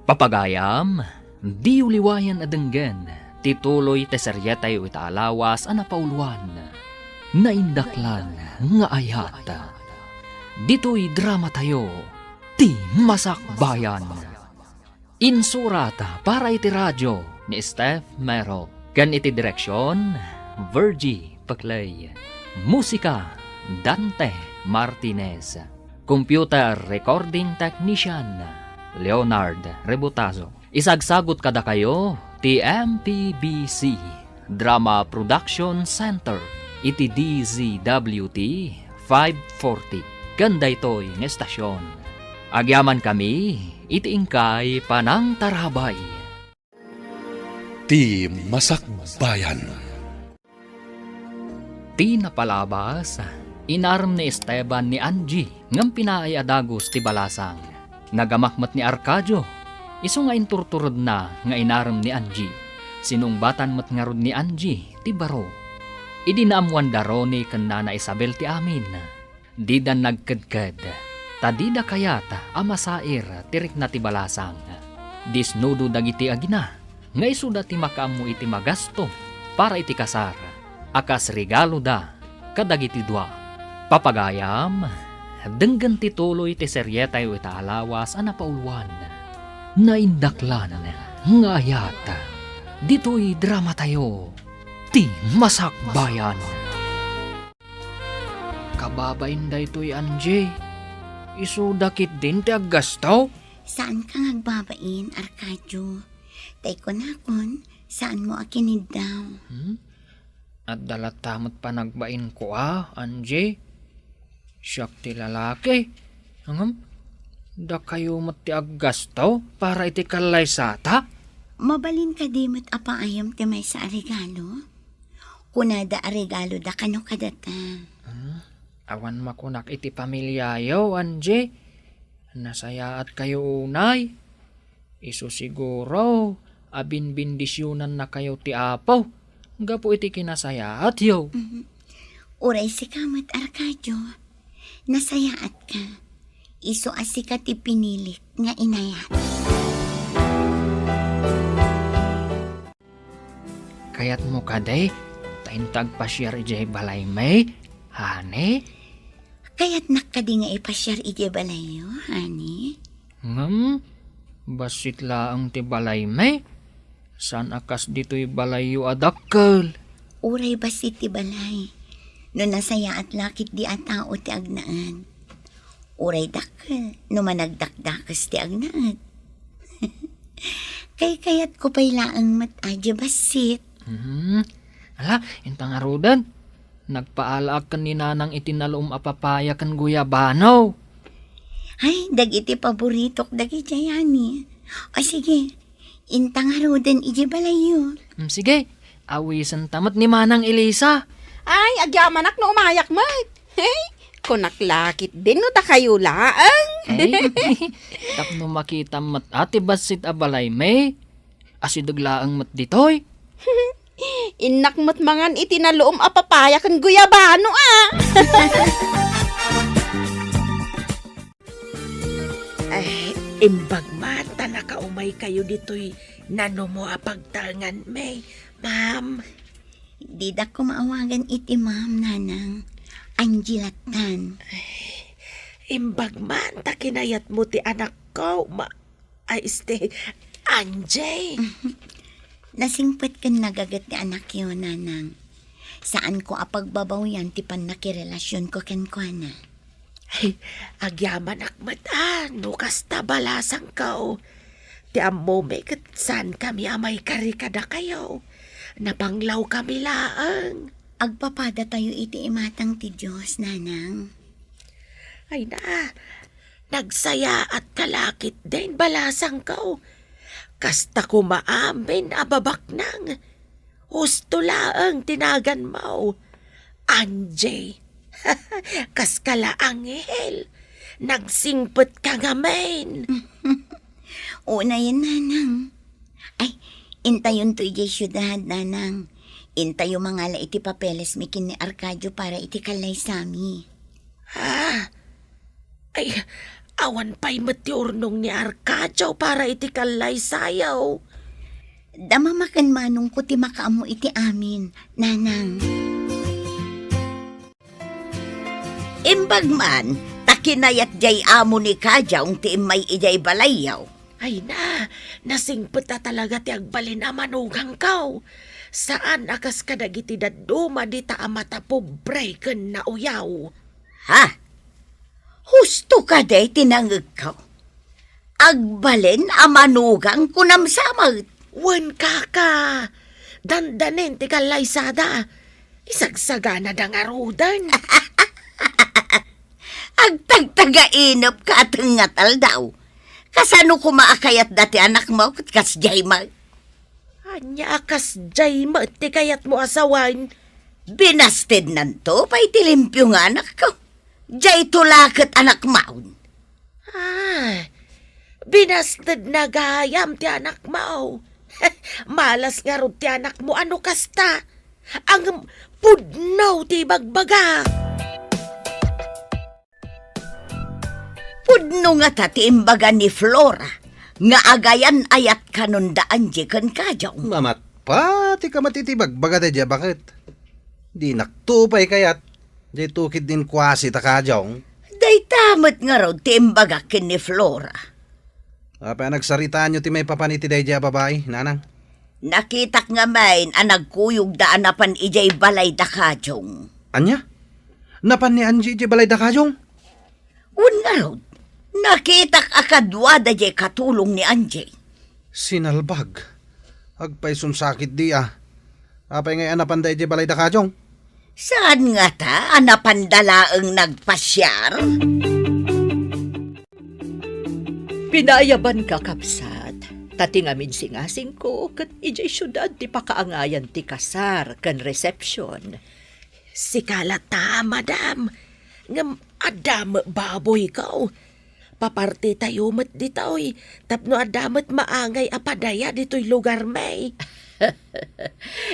Papagayam, diyo liwayan a denggen ti tuloy ti serietayo ita a lawas a napauluan, Naindaklan nga Ayat. Ditoy dramatayo, Ti Masakbayan. Insurat para iti radio ni Steph Mero ken iti direksion, Virgie Peclay. Musika, Dante Martinez. Computer recording technician, Leonard Rebutazo. Isagsagut kadakayo ti M P B C Drama Production Center iti D Z W T five forty ken daytoy nga estasion. Agyamankami iti inkay panangtarabay. Ti Masakbayan. Ti napalabas, inarem ni Esteban ni Angie ngem pinaay a dagus ti balasang. Nagamak met ni Arcadio, isu nga inturturedna nga inarem ni Angie. Sinungbatan met ngarud ni Angie ti baro. Idi naammuan da Ronnie ken Nana Isabel ti amin, dida nagkedked, ta dida kayat a masair ti rikna ti balasang. Disnudo dagiti agina nga isuda ti makaammo iti magasto para iti kasar a kas regaloda kadagiti dua. Papagayam, denggen ti tuloy ti serietayo ita a lawas a napauluan, Naindaklan nga Ayat. Ditoy dramatayo, Ti Masakbayan. Kababain daytoy, Angie. Isuda ketdin ti aggastaw? Saan ka nga agbabain, Arcadio. Tay kunakon, saanmo a kiniddaw. Hmm? Adda latta met panagbainko a, Angie. Siak ti lalaki. Ngem, dakayo met ti aggastaw para iti kallaysata? Mabalin kadi met a paayam ti maysa a regalo? Kunada a regaloda kano kadata. Hmm? Awan makunak iti pamiliayo, Angie. Nasayaatkayo unay. Isu siguro a binbendisionannakayo ti Apo gapu iti kinasayaatyo. Mhm. Uray sika met, Arcadio, nasayaatka. Isu a sika ti pinilik nga inayat. Kayatmo kadi ta inta agpasiar idiay balaymi, honey? Kayatnak kadi nga ipasiar idiay balayyo, honey? Ngem, bassit laeng ti balaymi. Saan a kas ditoy balayyo a dakkel. Uray bassit ti balay, no nasayaat la ketdi a tao ti agnaed. Uray dakkel no managdakdakes ti agnaed. Kaykayatko pay laeng met a diay bassit. Hmm. Ala, inta ngaruden. Nagpaalaak ken ni Nanang iti naluom a papaya ken guyabano. Ay, dagiti paboritok dagidiay, honey. O sige, inta ngaruden idiay balayyo. Hmm, sige, awisenta met ni Manang Elisa. Ay, agyamanak no umayak met. Hey, kunak la ketdin no dakayo laeng. Ay, tapno makitam met a ti bassit a balaymi. Asideg laeng met ditoy. Innak met mangan iti naluom a papaya ken guyabano a. Ay, imbag man ta nakaumaykayo ditoy nanumo a pagtaenganmi, ma'am. Didak koma awagan iti ma'am, Nanang. Angie lattan. Ay, imbag man ta kinayatmo ti anakko, ma-, ay, este, Angie. Nasingpet ken nagaget ti anakyo, Nanang. Saanko a pagbabawian ti pannakirelasionko kenkuana. Ay, agyamanak met a no kasta balasangko. Ti ammomi ket saankami a maikari kadakayo. Napanglawkami laeng. Agpapadatayo iti imatang ti Dios, Nanang. Ay na, nagsayaatka la ketdin balasangko. Kasta koma amin a babaknang. Husto laeng ti naganmo. Angie, kaska la anghel, nagsingpetka ngamin. Unayen, Nanang. Ay, Intayonto idiay siudad, Nanang. Intayo mangala iti papeles mi ken ni Arcadio para iti kallaysami. Ah, ay, awan pay met ti urnong ni Arcadio para iti kallaysayo. Dama maken manongko ti makaammo iti amin, Nanang. Imbag man, ta kinayat diay amo ni Kajong ti immay idiay balayyo. Ay na, nasingpet a talaga ti agbalin a manugangko. Saan a kas kadagiti dadduma dita a matapobre ken nauyaw. Ha? Husto kadi ti nangegko? Agbalin a manugang kunam sa met. Wen, kaka. Dandanin ti kallaysada. Isagsaganada ngaruden. Agtagtagainep ka a tengngat aldaw. Kasano koma a kayatda ti anakmo ket kasdiay met? Ania a kasdiay met ti kayatmo a sawen? Binastednanto pay ti limpio nga anakko. Diayto la ket anakmaon. Ah, binastedna gayam ti anakmo. Malas ngarud ti anakmo a no kasta. Ngem pudno ti ibagbaga. Pudno ngata ti imbaga ni Flora nga agayan-ayat kanon da Angie ken Kajong. Mamatpat ti kamat iti bagbaga daydiay a baket. Dinakto pay kayat, daytoy ketdin kuasi ta Kajong. Dayta met ngarud ti imbagak ken ni Flora. Apay a nagsaritaanyo ti maipapan iti daydiay a babai, Nanang? Nakitak ngamin a nagkuyogda a napan idiay balay da Kajong. Ania? Napan ni Angie idiay balay da Kajong? Wen ngarud, nakitak a kaduada diay katulong ni Angie. Sinalbag. Agpayson sakit di a. Apay ngay a napanda idiay balay da Kajong? Saan ngata a napanda laeng nagpasiar? Pinaayabanka, kabsat, ta ti ngamin singasingko ket idiay siudad ti pakaangayan ti kasar ken resepsion. Sika latta, madam, ngem adda met baboyko. Papartitayo met ditoy, tapno adda met maangay a padaya ditoy lugarmi.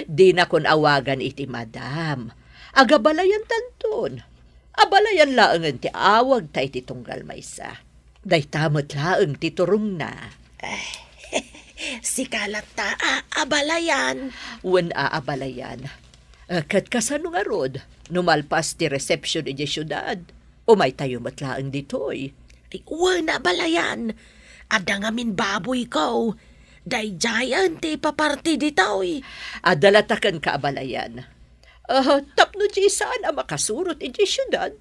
Dinakon awagan iti madam. Agabalayantanton. Abalayan laengen ti awagta iti tunggal maysa. Dayta met laeng ti turongna. Sika latta a abalayan. Wen a abalayan. Eh, ket kasano ngarud, no malpas ti resepsion idiay siudad? Umaytayo met laeng ditoy. Ay, wen a abalayan. Adda ngamin baboyko. Daydiayen ti ipaparti ditoy. Adda latta kenka abalayan. Ah, tapno di saan a makasurot idiay siudad,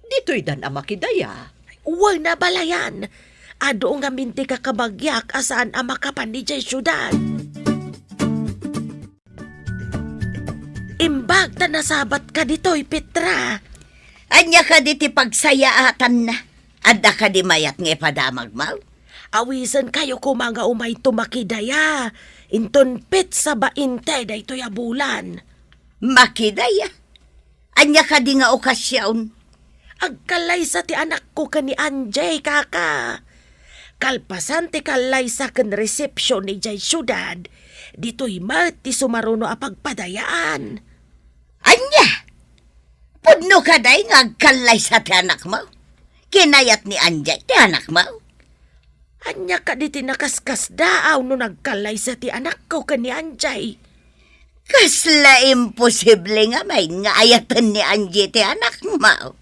ditoydan a makidaya. Wen a abalayan. Adu ngamin ti kakabagiak a saan a makapan idiay siudad. Imbag ta nasabatka ditoy, Petra. Ania kadi ti pagsayaatanna? Adda kadi mayat nga ipadamagmo? Awisenkayo koma nga umayto makidaya. Inton petsa bainte daytoy a bulan. Makidaya? Ania kadi nga okasion? Agkallaysa ti anakko ken ni Angie, kaka. Kalpasan ti kallaysa ken resepsion idiay siudad, ditoy met ti sumaruno a pagpadayaan. Ania? Pudno kadi nga agkallaysa ti anakmo? Kinayat ni Angie ti anakmo? Ania kadi ti nakaskasdaaw no nagkallaysa ti anakko ken ni Angie? Kasla imposible ngamin nga ayaten ni Angie ti anakmo.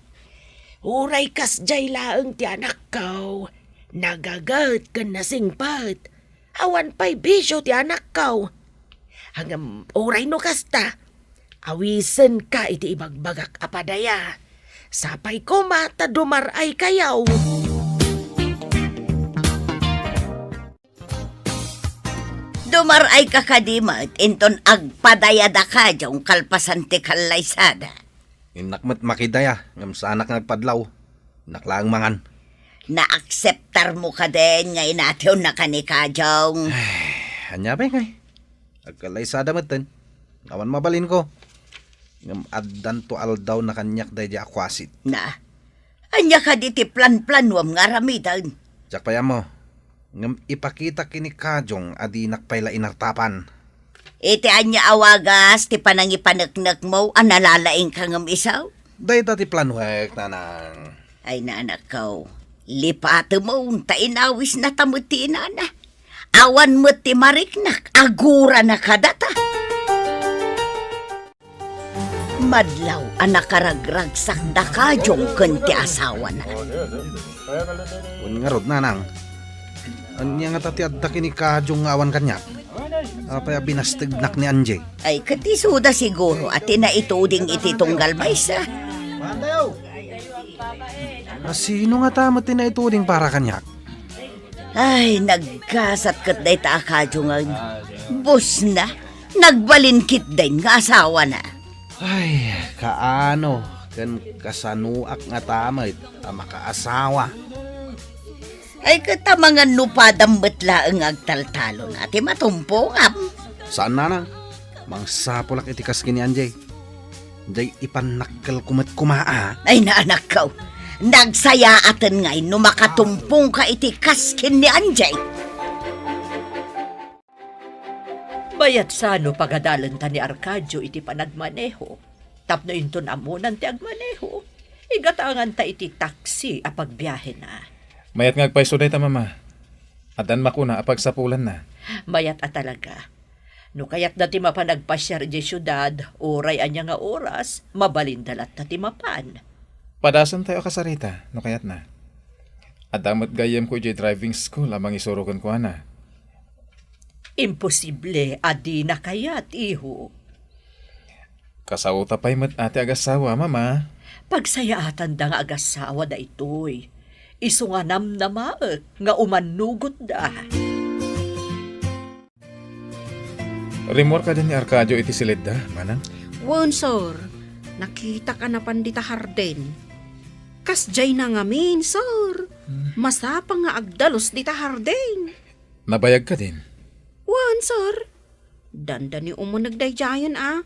Uray kasdiay laeng ti anakko, nagaget ken nasingpet. Awan pay bisio ti anakko. Ngem uray no kasta, awisenka iti ibagbagak a padaya. Sapay koma ta dumar-aykayo. Dumar-ayka kadi met inton agpadaya da Kajong kalpasan ti kallaysada. Innak met makidaya, ngem saanak nga agpadlaw. Innak laeng mangan. Naakseptarmo kadin nga inatiwnaka ni Kajong? Ay, ania pay ngay? Agkallaysada metten. Awan mabalinko. Ngem addanto aldaw na kaniak daydiay a kuasit. Na, ania kadi ti planplanuam nga aramiden? Diak pay ammo. Ngem ipakitak ken ni Kajong a dinak pay la inartapan. Iti ania a wagas ti panangipaneknekmo a nalalaingka ngem isu? Dayta ti planuek, nanang. Ay, nanakko, lipatemon ta inawisna ta met ti inana. Awan met ti mariknak, agurana kadata. Madlaw a nakaragragsakda Kajong ken ti asawana. Wen ngarud, nanang. Ania ngata ti adda ken ni Kajong nga awan kaniak? Apay a binastegnak ni Angie? Ay, ket isuda siguro a ti naituding iti tunggal maysa. A sino ngata met ti naituding para kaniak? Ay, naggasat ket dayta a Kajong nga busna. Nagbalin ketdin nga asawana. Ay, kaano ken kasanoak ngata met a makaasawa? Ay, ket amangan no padam met laeng nga agtaltalon a ti matumpongam. Saan, nanang. Mangsapulak iti kas ken ni Angie. Jay ipannakkelko met koma, a. Ay, nanakko. Nagsayaaten ngay no makatumpongka iti kas ken ni Angie. Mayat sano pagadalenta ni Arcadio iti panagmaneho. Tapno inton ammonan ti agmaneho, igatanganta iti taksi a pagbiahena. Mayat nga agpayso dayta, Mama. Addan makuna a pagsapulanna. Mayat a talaga. No kayatda ti mapan agpasiar idiay siudad, uray ania nga oras, mabalinda latta ti mapan. Padasentayo a kasarita, no kayatna. Adda met gayyemko idiay driving school a mangisuro kenkuana. Imposible a dina kayat, iho. Kasaota pay met a ti agassawa, Mama. Pagsayaatanda nga agassawa daytoy. Isu nga namnamaek nga umannugotda. Rimmuar kadin ni Arcadio iti siledda, manang? Wen, sir. Nakitak a napan dita hardin. Kasdiayna ngamin, sir. Hmm. Masapa nga agdalus dita hardin. Nabayag kadin? Wen, sir. Dandani umuneg daydiayen a.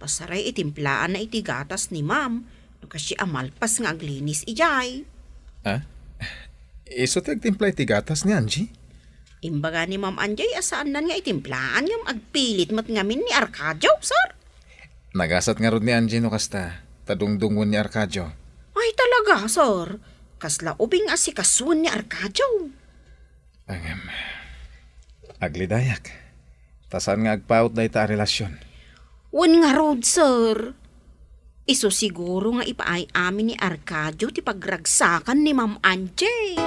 Pasaray itimplaanna iti gatas ni Ma'am no kasdiay a malpas nga aglinis idiay. Ah? Isu ti agtimpla iti gatas ni Angie? Imbaga ni Ma'am Angie a saannan nga itimplaan ngem agpilit met ngamin ni Arcadio, sir. Nagasat ngarud ni Angie no kasta, ta dungdungngoen ni Arcadio. Ay, talaga, sir. Kasla ubing a sikasuen ni Arcadio. Ngem, aglidayak. Ta saan nga agpaut dayta a relasyon. Wen ngarud, sir. Isu siguro nga ipaay amin ni Arcadio ti pagragsakan ni Ma'am Angie.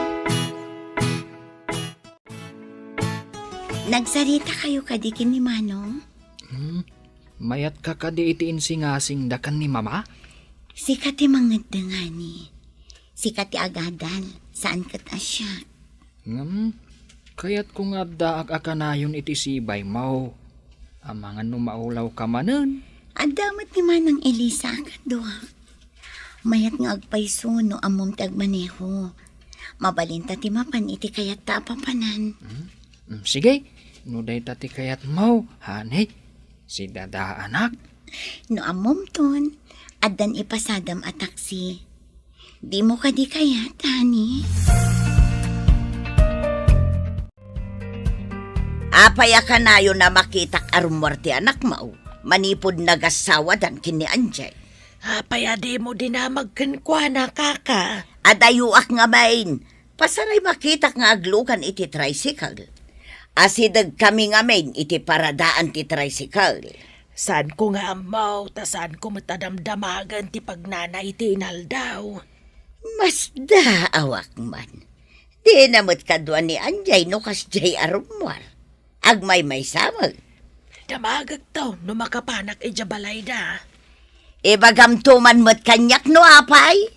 Nagsarita kayo kadi ken ni Manong? Hmm, mayat ka kadi iti insingasingda ken ni Mama? Sika ti mangeddeng, honey. Sika ti agadal, saan ket a siak. Ngem, kayatko nga addaak a kanayon iti sibaymo. Amangan no maulawka manen. Adda met ni Manang Elisa a kaduak. Mayat nga agpayso no ammom ti agmaneho. Mabalinta ti mapan iti kayatta a papanan. Hmm? Hmm, sige, no dayta ti kayatmo, honey. Sidadaanak. No ammomton, addan ipasadam a taksi. Dimo kadi kayat, honey? Apay a kanayon a makitak a rummuar ti anakmo manipud nagassawadan ken ni Angie? Apay a dimo dinamag kenkuana, kaka? Adayoak ngamin. Pasaray makitak nga aglugan iti tricycle. Asidegkami ngamin iti paradaan ti tricycle. Saanko nga ammo, ta saanko met a damdamagen ti pagnana iti inaldaw. Masdaawak man. Dina met kadua ni Angie no kasdiay a rummuar. Agmaymaysa met. Damagekto no makapanak idiay balayda. Ibagamto man met kaniak no apay?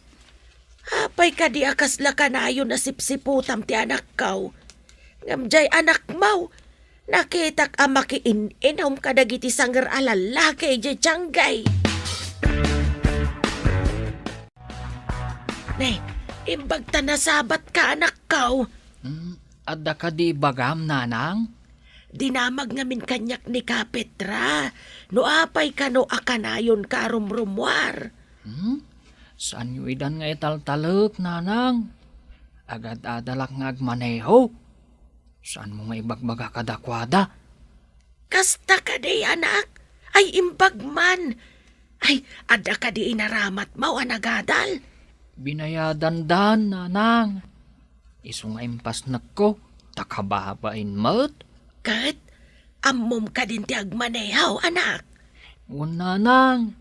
Apay kadi a kasla kanayon a sipsiputam ti anakko? Ngem diay anakmo, nakitak a makiin-inum kadagiti sanger a lallaki idiay tianggay. Ne, imbag ta nasabatka, anakko. Hmm, adda kadi ibagam, nanang? Dinamag ngamin kaniak ni Kapetra, no apay kano a kanayonka a rumrumuar. Hmm? Saanyo idan nga italtalek, nanang? Agad-adalak nga agmaneho. Saanmo nga ibagbaga kadakuada? Kasta kadi, anak? Ay, imbag man. Ay, adda kadi inaramatmo a nagadal? Binayadandan, nanang. Isu nga impasnekko, ta kababain met. Ket, ammom kadin ti agmaneho, anak? Wen, nanang.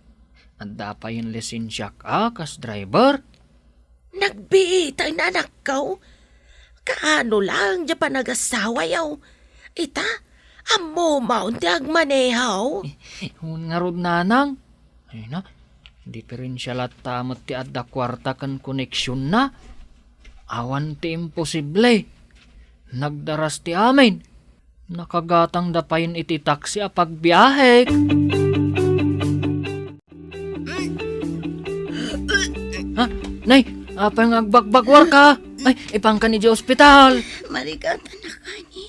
Adda payen lisensiak a kas driver. Nagbiit, anakko. Kaano laeng diay panagasawayo? Ita, ammom ti agmaneho? Wen ngarud, nanang. Ay na, diferensia latta met ti adda kuarta ken koneksionna. Awan ti imposible. Nagdaras ti amin. Nakagatangda payen iti taksi a pagbiahek. Ha? Nay, apay nga agbagbaguarka? Ay, ipanka idiay ospital. Marigatan a kani.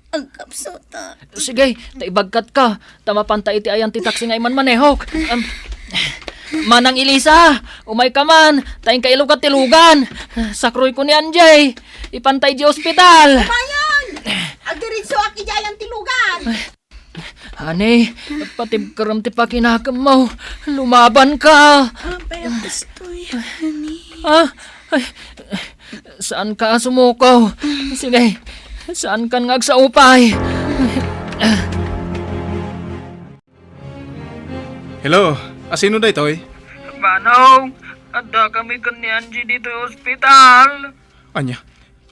Agkapsutak. Sige, ta ibagkatka. Ta mapanta iti ayan ti taksi nga imanmanehok. Am, Manang Elisa, umayka man, ta inka ilugat ti lugan. Sakroyko ni Angie. Ipanta idiay ospital. Umayon! Agdiritsoak idiay ayan ti lugan. Ani, patibkerem ti pakinakemmo. Lumabanka. Apay, kastoy, honey. Ah, ay, saanka a sumuko. Sige, saankan nga agsaupay. Hello, asino daytoy? Manong, adda kami ken ni Angie ditoy ospital. Ania?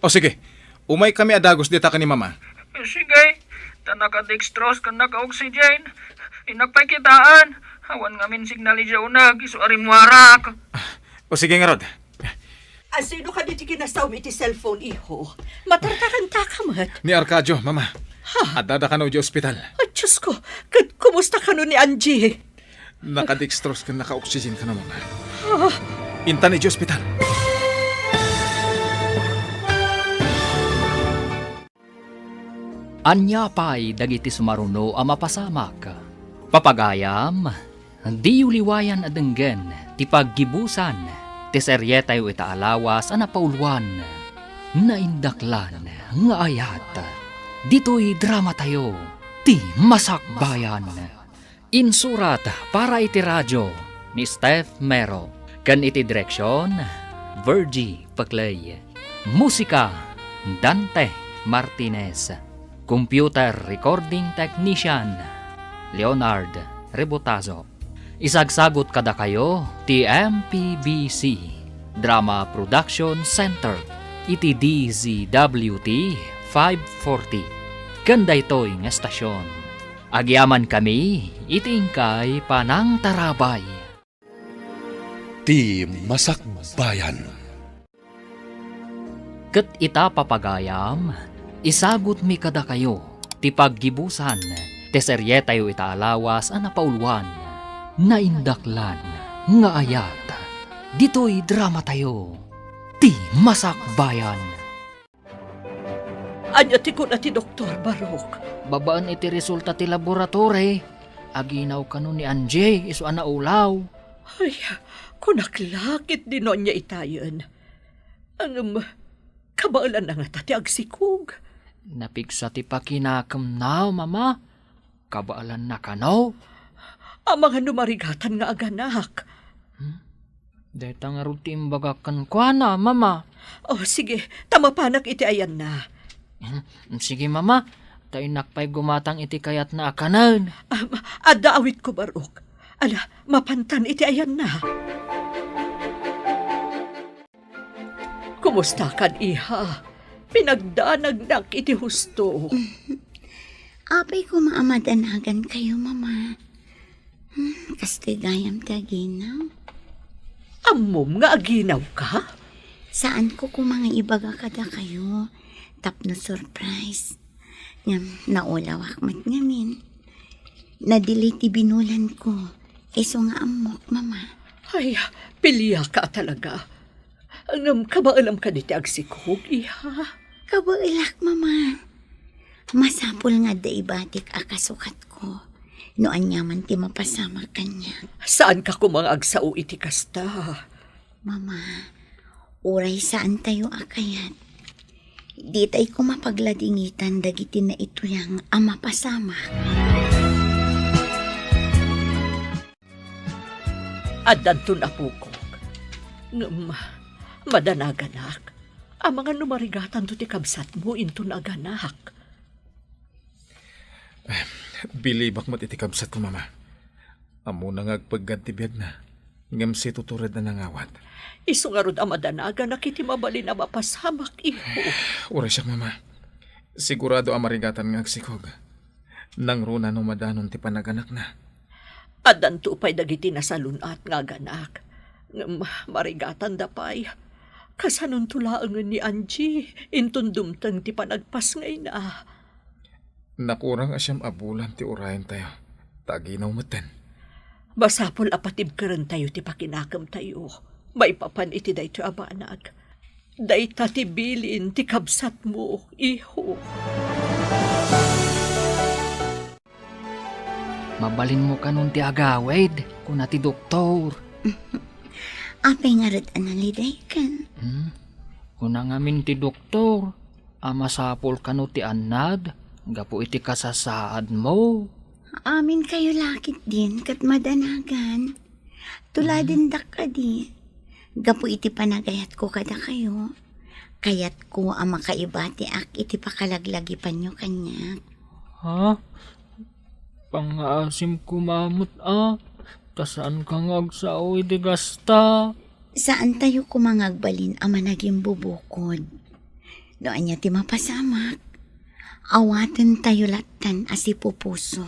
O sige, umay kami a dagus dita ken ni Mama. Sige, ta naka-dextrose ken naka-oxygen. Innak pay kitaen. Awan ngamin signal idiay uneg, isu a rimmuarak. O sige ngarud. Asino kadi ti kinasawem iti cellphone, iho? Matartarantaka met. Ni Arcadio, Mama. Ha? Addada kano idiay ospital. Ay, Diyos ko, ket kumusta kano ni Angie? Naka-dextrose ken naka-oxygen kano, Mama. Ah. Intan idiay ospital. Ania pay dagiti sumaruno a mapasamak? Papagayam, diyo liwayan a denggen ti paggibusan ti serietayo ita a lawas a napauluan, Naindaklan nga Ayat. Ditoy dramatayo, Ti Masakbayan. Insurat para iti radio ni Steph Mero, ken iti direksion, Virgie Peclay. Musika, Dante Martinez. Computer recording technician, Leonard Rebotazo. Isagsagot kadakayo ti M P B C Drama Production Center iti D Z W T five forty. Ken daytoy nga estasion, agyamankami iti inkay panangtarabay. Ti Masakbayan. Ket ita, papagayam, isagutmi kadakayo ti paggibusan ti serietayo ita a lawas a napauluan, Naindaklan nga Ayat. Ditoy dramatayo, Ti Masakbayan. Ania ti kuna ti doktor, Barok? Babaen iti resulta ti laboratory, aginaw kano ni Angie isu a naulaw. Ay, kunak la ketdi no ania itayen. Ngem, kabaelanna ngata ti agsikog? Napigsa ti pakinakemna, Mama. Kabaelanna kano? Amangan no marigatan nga aganak. Hmm? Dayta ngarud ti imbagak kenkuana, Mama. Oh, sige, ta mapanak iti ayanna. Hmm, sige, Mama. Ta innak pay gumatang iti kayatna a kanen. Am, adda awitko, Barok. Ala, mapantan iti ayanna. Kumustakan, iha? Pinagdanagnak iti husto. Apay koma a madanagankayo, Mama. Hmm, kastoy gayam ti aginaw. Ammom nga aginawka? Saanko koma nga ibaga kadakayo tapno surprise. Ngem naulawak met ngamin. Nadilit ti binulanko. Isu nga ammok, Mama. Ay, piliaka talaga. Ngem kabaelam kadi ti agsikog, iha? Kabaelak, Mama. Masapul nga adda ibatik a kasukatko no aniaman ti mapasamak kaniak. Saanka koma nga agsao iti kasta? Mama, uray saantayo a kayat, Ditay koma pagladingitan dagiti naituyang a mapasamak. Addanton, apokok. Ngem, madanaganak. Amangan no marigatanto ti kabsatmo inton aganak. Bilibak met iti kabsatko, Mama. Ammona nga agpeggad ti biagna, ngem situtured a nangawat. Isu ngarud a madanaganak iti mabalin a mapasamak, iho. Uray siak, Mama. Sigurado a marigatan nga agsikog. Nangruna no madanon ti panaganakna. Addanto pay dagiti nasalun-at nga aganak. Ngem marigatanda pay. Kasanonto laengen ni Angie inton dumteng ti panagpasngayna? Nakurang a siam a bulan ti urayentayo, ta aginaw metten. Masapul a patibkerentayo ti pakinakemtayo maipapan iti daytoy a banag. Dayta ti bilin ti kabsatmo, iho. "Mabalinmo kanon ti agawid," kuna ti doktor. Apay ngarud a nalidaykan? Hmm? Kuna ngamin ti doktor a masapul kano ti annad gapu iti kasasaadmo. Aminkayo la ketdin ket madanagan. Tuladendak kadi. Gapu iti panagayatko kadakayo, kayatko a makaibatiak iti pakalaglagipanyo kaniak. Ha? Pangngaasim koma met a, ta saanka nga agsao iti kasta. Saantayo koma nga agbalin a managimbubukod. No ania ti mapasamak, awatentayo lattan a sipupuso.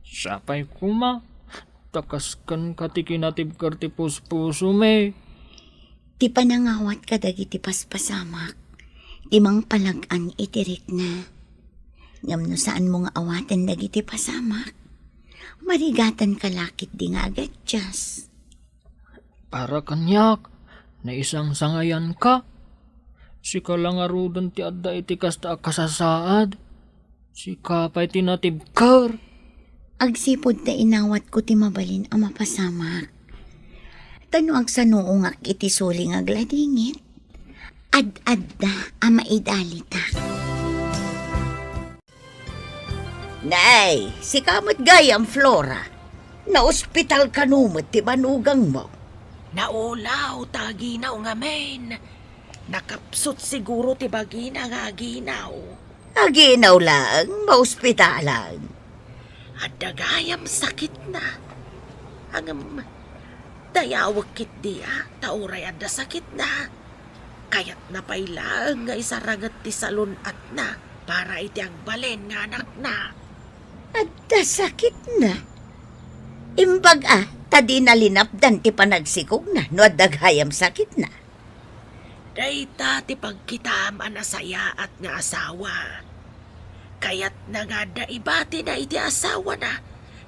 Sapay koma, ta kaskenka ti kinatibker ti puspusomi. Ti panangawat kadagiti paspasamak, ti mangpalag-an iti rikna. Ngem no saanmo nga awaten dagiti pasamak, marigatanka la ketdi nga agadias. Para kaniak, naisangsangayanka. Sika la ngaruden ti adda iti kasta a kasasaad. Sika pay ti natibker. Agsipud ta inawatko ti mabalin a mapasamak. Ta no agsanuongak iti suli nga agladingit, ad-adda a maidalitak. Nay, sika met gayam, Flora. Naospital kano met ti manugangmo? Naulaw ta aginaw ngamin. Nakapsut siguro ti bagina nga aginaw. Aginaw laeng, maospitalan. Adda gayam sakitna. Ngem, dayawek ketdi a, ta uray adda sakitna, kayatna pay laeng nga isaranget ti salun-atna para iti agbalin nga anakna. Adda sakitna? Imbag a, ta dina linapdan ti panagsikogna no adda gayam sakitna. Dayta ti pagkitaam a nasayaat nga asawa. Kayatna nga adda ibatina iti asawana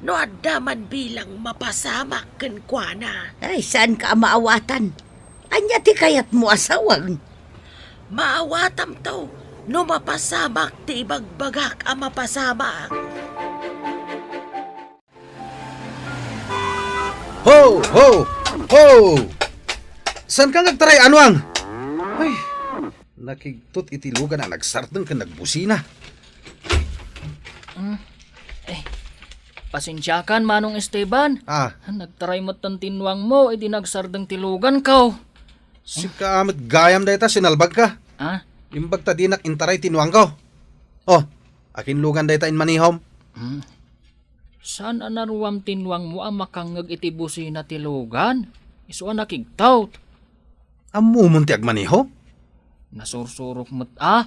no adda man bilang mapasamak kenkuana. Ay, saanka a maawatan? Ania ti kayatmo a sawag? Maawatamto no mapasamak ti ibagbagak a mapasamak. Ho, ho, ho! Saanka nga agtaray, Anuang? Ay, nakigtot iti lugan a nagsardeng ken nagbusina. Mm. Eh, pasensiakan, Manong Esteban. Ah. Nagtaray met ti nuangmo idi nagsardeng ti luganko. Sika met gayam dayta, sinalbagka. Ah? Imbag ta dinak intaray ti nuangko. Oh, akin lugan dayta inmanihom? Hmm. Saan a naruam ti nuangmo a makangngeg iti busina ti lugan? Isu a nakigtot. Ammomon ti agmaneho? Nasursurok met a.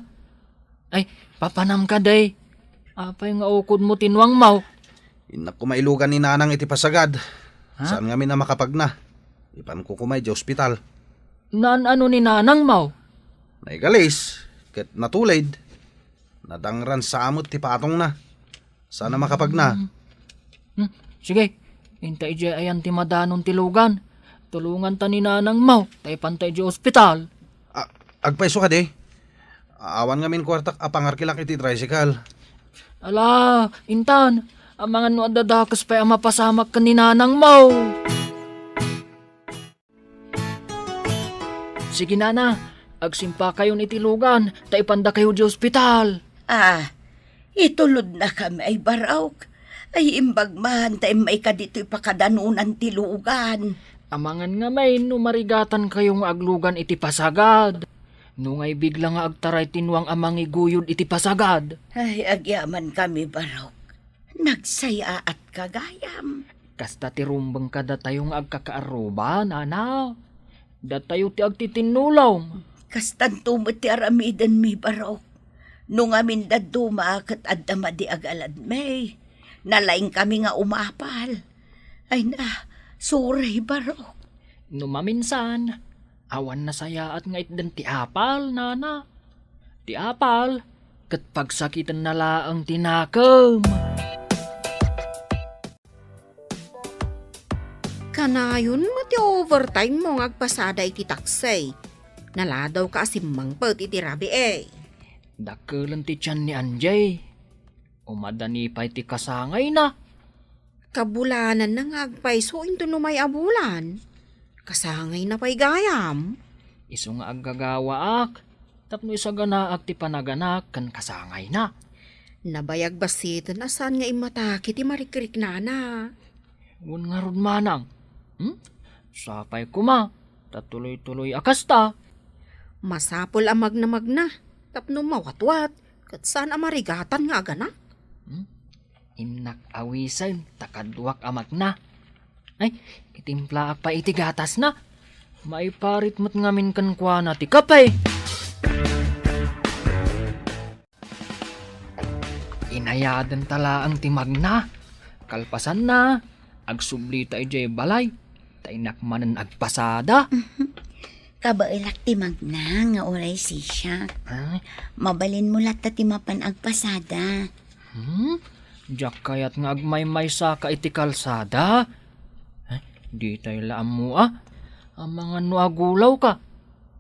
Ay, papanam kadi. Apay nga ukodmo ti nuangmo? Innak koma ilugan ni Nanang iti pasagad. Ha? Saan ngamin a makapagna. Ipanko koma idiay ospital. Naan-ano ni Nanangmo? Naigalis, ket natulid. Nadangran sa met ti patongna. Saan a makapagna. Hmm. Hmm. Sige, inta idiay ayan ti madanon ti lugan. Tulonganta ni Nanangmo, ta ipanta idiay ospital. A-, agpayso kadi? Awan ngamin kuartak a pangarkilak iti tricycle. Ala, intan, amangan no adda dakes pay a mapasamak ken ni Nanangmo. Sige, Nana, Agsimpakayon iti lugan, ta ipandakayo di ospital. Ah, itulodnakami ay, Barok. Ay, imbag man ta immayka ditoy pakadanunan ti lugan. Amangan ngamin no marigatankayo nga aglugan iti pasagad. No ngay bigla nga agtaray ti nuang a mangiguyod iti pasagad. Ay, agyamankami, Barok. Nagsayaatka gayam. Kasta ti rumbeng kadatayo nga agkakaarruba, nana. Datayo ti agtitinnulong. Kastanto met ti aramidenmi, Barok. No ngamin dadduma ket adda madi agaladmi, nalaingkami nga umapal. Ay na, sorry, Barok. No maminsan, awan nasayaat nga itden ti apal, nana. Ti apal, ket pagsakitenna laeng ti nakem. Kanayon met ti overtime mo nga agpasada iti taksi. Naladaw ka a simmangpet iti rabii. Dakkelen ti tian ni Anjay. Umadani pay ti kasangayna. Kabulananna nga agpayso inton umay a bulan. Kasangayna pay gayam. Isu nga aggagawaak tapno isaganaak ti panaganak ken kasangayna. Nabayag bassiten a saan nga immatake ti marikriknana. Wen ngarud manang. Hmm? Sapay koma, ta tuloy-tuloy a kasta. Masapul a magnamagna, tapno mawatwat, ket saan a marigatan nga aganak. Hmm? Innak awisen, ta kaduak a magna. Ay, itimplaak pay iti gatasna. Maiparit met ngamin kenkuana ti kape. Inayadenta laeng ti magna. Kalpasanna, agsublita idiay balay. Ta innak manen agpasada. Kabaelak ti magna nga uray sisiak. Ah? Mabalinmo latta ti mapan agpasada. Hmm? Diak kayat nga agmaymaysaka iti kalsada. Eh, ditay la ammo a. Amangan no agulawka.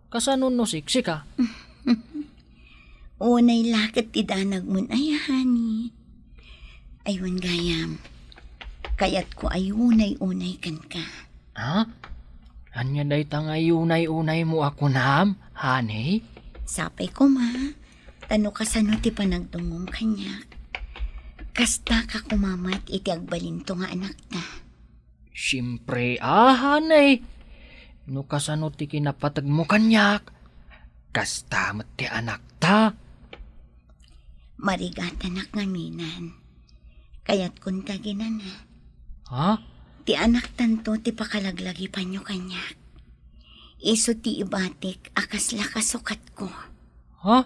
Kasano no siksika? Unay la ket ti danagmon aya, honey. Ay wen gayam, kayatko a unay-unay kenka. Ha? Ania dayta nga unay-unaymo a kunam, honey? Sapay koma, ta no kasano ti panagdumngom kaniak, kastaka koma met iti agbalinto nga anakta. Siempre a, honey. No kasano ti kinapategmo kaniak, kasta met ti anakta. Marigatanak ngaminan. Kayatkon ta ginana. Ha? Ti anaktanto ti pakalaglagipanyo kaniak. Isu ti ibatik a kasla kasukatko. Ha?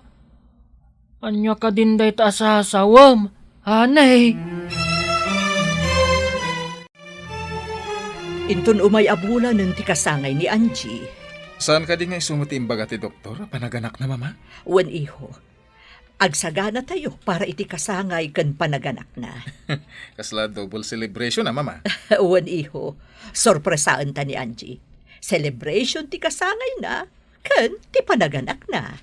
Ania kadin dayta a sasawem, honey? Inton umay a bulanen ti kasangay ni Angie. Saan kadi nga isu met ti imbaga ti doktor a panaganakna, Mama? Wen, iho. Agsaganatayo para iti kasangay ken panaganakna. Kasla double celebration a, Mama? Wen, iho. Sorpresaenta ni Angie. Celebration ti kasangayna ken ti panaganakna.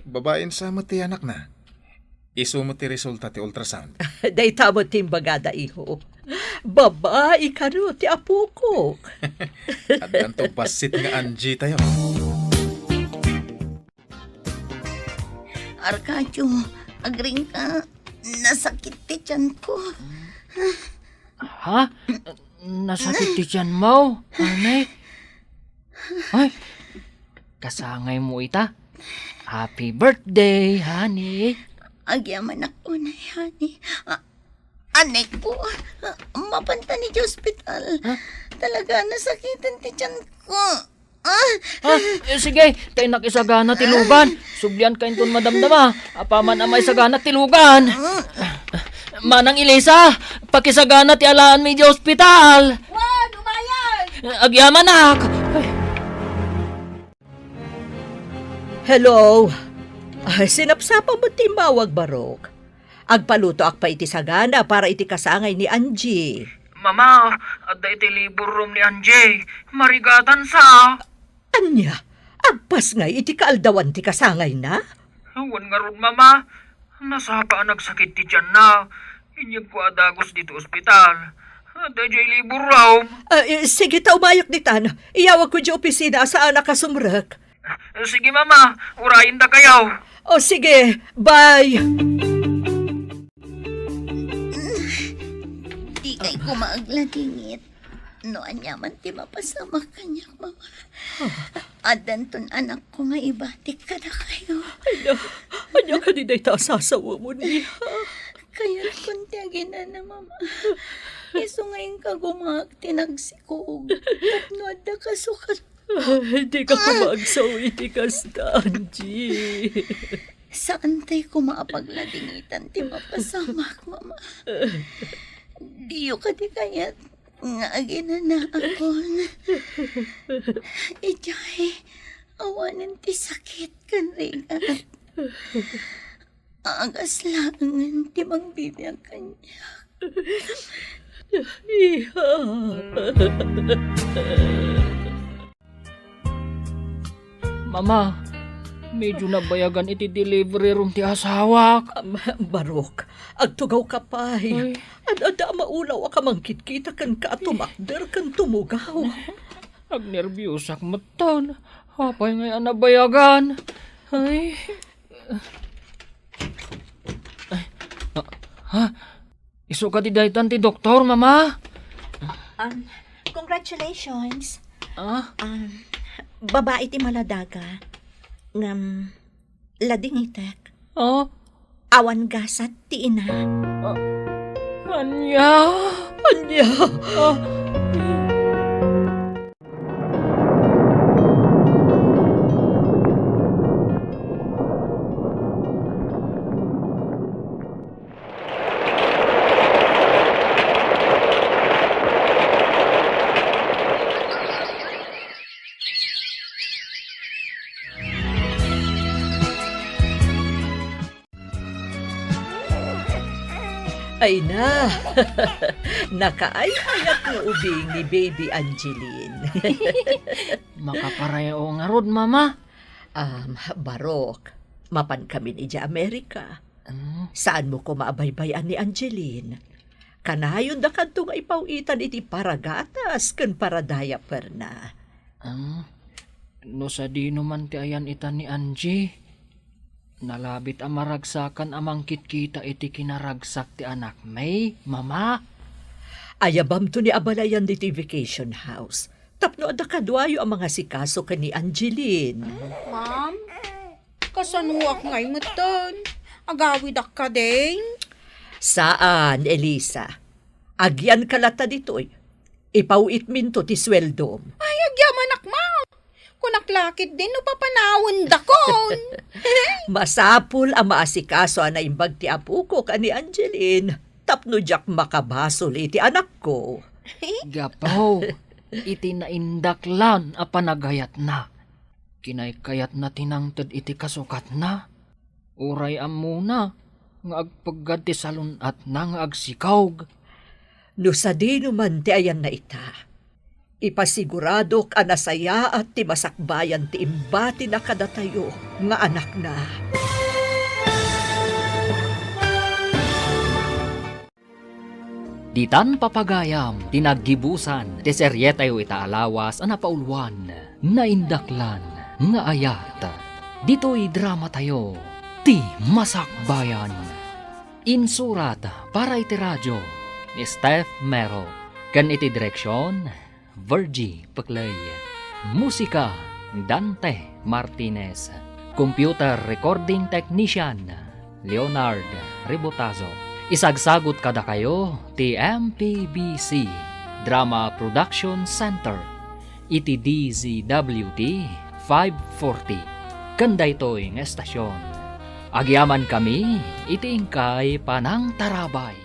Babaen sa met ti anakna. Isu met ti resulta ti ultrasound. Dayta met ti imbagada, iho. Babai kano ti apokok. Addanto bassit nga Angie tayo. Arcadio, agringka. Nasakit ti tiyanko. Ha? Nasakit ti tiyanmo, honey? Ay, kasangaymo ita. Happy birthday, honey. Agyamanak unay, honey. A-, aneko, mapanta ni ospital. Ha? Talaga, nasakiten ti tiyanko. Ah! Ah, eh, sige, ta innak isagana ti lugan. Sublianka inton madamdama. Apaman a maisagana ti lugan. Manang Elisa, pakisagana ti alaanmi idiay ospital. Wen, umayen! Agyamanak. Hello. Ay, sinapsapa met ti immawag, Barok. Agpalutoak pay iti sagana para iti kasangay ni Angie. Mama, adda iti labor room ni Angie. Marigatan sa. Ania? Agpasngay iti kaaldawan ti kasangayna? Wen ngarud, Mama. Nasapa a nagsakit ti tianna. Inyegko a dagus ditoy ospital. Adda idiay labor room. Ah, eh, sige ta, umayek ditan. Iyawagko idiay opisina a saanak a sumrek. Sige, Mama. Urayendakayo. O, sige. Bye. Dikay koma agladingit. No aniaman ti mapasamak kaniak, Mama. Addanton anakko nga ibatik kadakayo. Ania, ania kadi dayta a sasawamon, iha? Kayatkon ti aginana, Mama. Isu nga inka gumaak ti nagsikog tapno adda kasukat. Ay, dika koma agsaw iti kasta, Angie. Saantay koma a pagladingitan ti mapasamak, Mama. Diyo kadi kayat nga aginanaakon? Idiay awanen ti sakit ken rigat. Agas laengen ti mangbibiag kaniak. Iha. Mama, medyo nabayagan iti delivery room ti asawak. Am, Barok, agtugawka pay. Ay. Ad-adda a maulaw a kamangkitkita kenka a tumakder ken tumugaw. Agnerbiosak metten. Apay ngay a nabayagan? Ay. Ay. Ah, ha? Isu kadi daytan ti doktor, Mama? Um, congratulations. Ah? Um, babai ti maladaga. Ngem, ladingitek. Ah? Awan gasat ti ina. Ah, ania? Ania? Ah. Ay na, nakaay-ayat nga ubing ni Baby Angeline. Makapareho ngarud, Mama. Um, Barok, mapankamin idiay Amerika. Mm. Saanmo koma a baybay-an ni Angeline. Kanayondakadto nga ipaw-itan iti paragatas ken paradayaperna. Ah, no sadino man ti ayan-itan ni Angie, nalabit a maragsakan a mangkitkita iti kinaragsak ti anakmi, Mama. Ayabamto ni abalayan ditoy vacation house tapno adda kaduayo a mangasikaso ken ni Angeline. Ma'am, kasanoak ngay metten? Agawidak kadi? Saan, Elisa. Agyanka latta ditoy. Ipaw-itminto ti sueldom. Ay, agyamanak, ma. Kunak la ketdin no papanawendakon. Masapul a maasikaso a naimbag ti apok a ni Angeline tapno diak makabasol iti anakko. Gapu iti naindaklan a panagayatna. Kinaykayatna ti nangted iti kasukatna. Uray ammona nga agpeggad ti salun-atna nga agsikog. No sadino man ti ayanna ita, ipasiguradok a nasayaat ti masakbayan ti imbatina kadatayo nga anakna. Ditan papagayam ti naggibusan ti serietayo ita a lawas a napauluan, Naindaklan nga Ayat. Ditoy dramatayo, Ti Masakbayan. Insurat para iti radio ni Steph Mero, ken iti direksion, Virgie Pecley. Musika, Dante Martinez. Computer recording technician, Leonard Ribotazo. Isagsagut kadakayo ti M P B C Drama Production Center iti D Z W T five forty. Ken daytoy nga estasion, agyamankami iti inkay panangtarabay.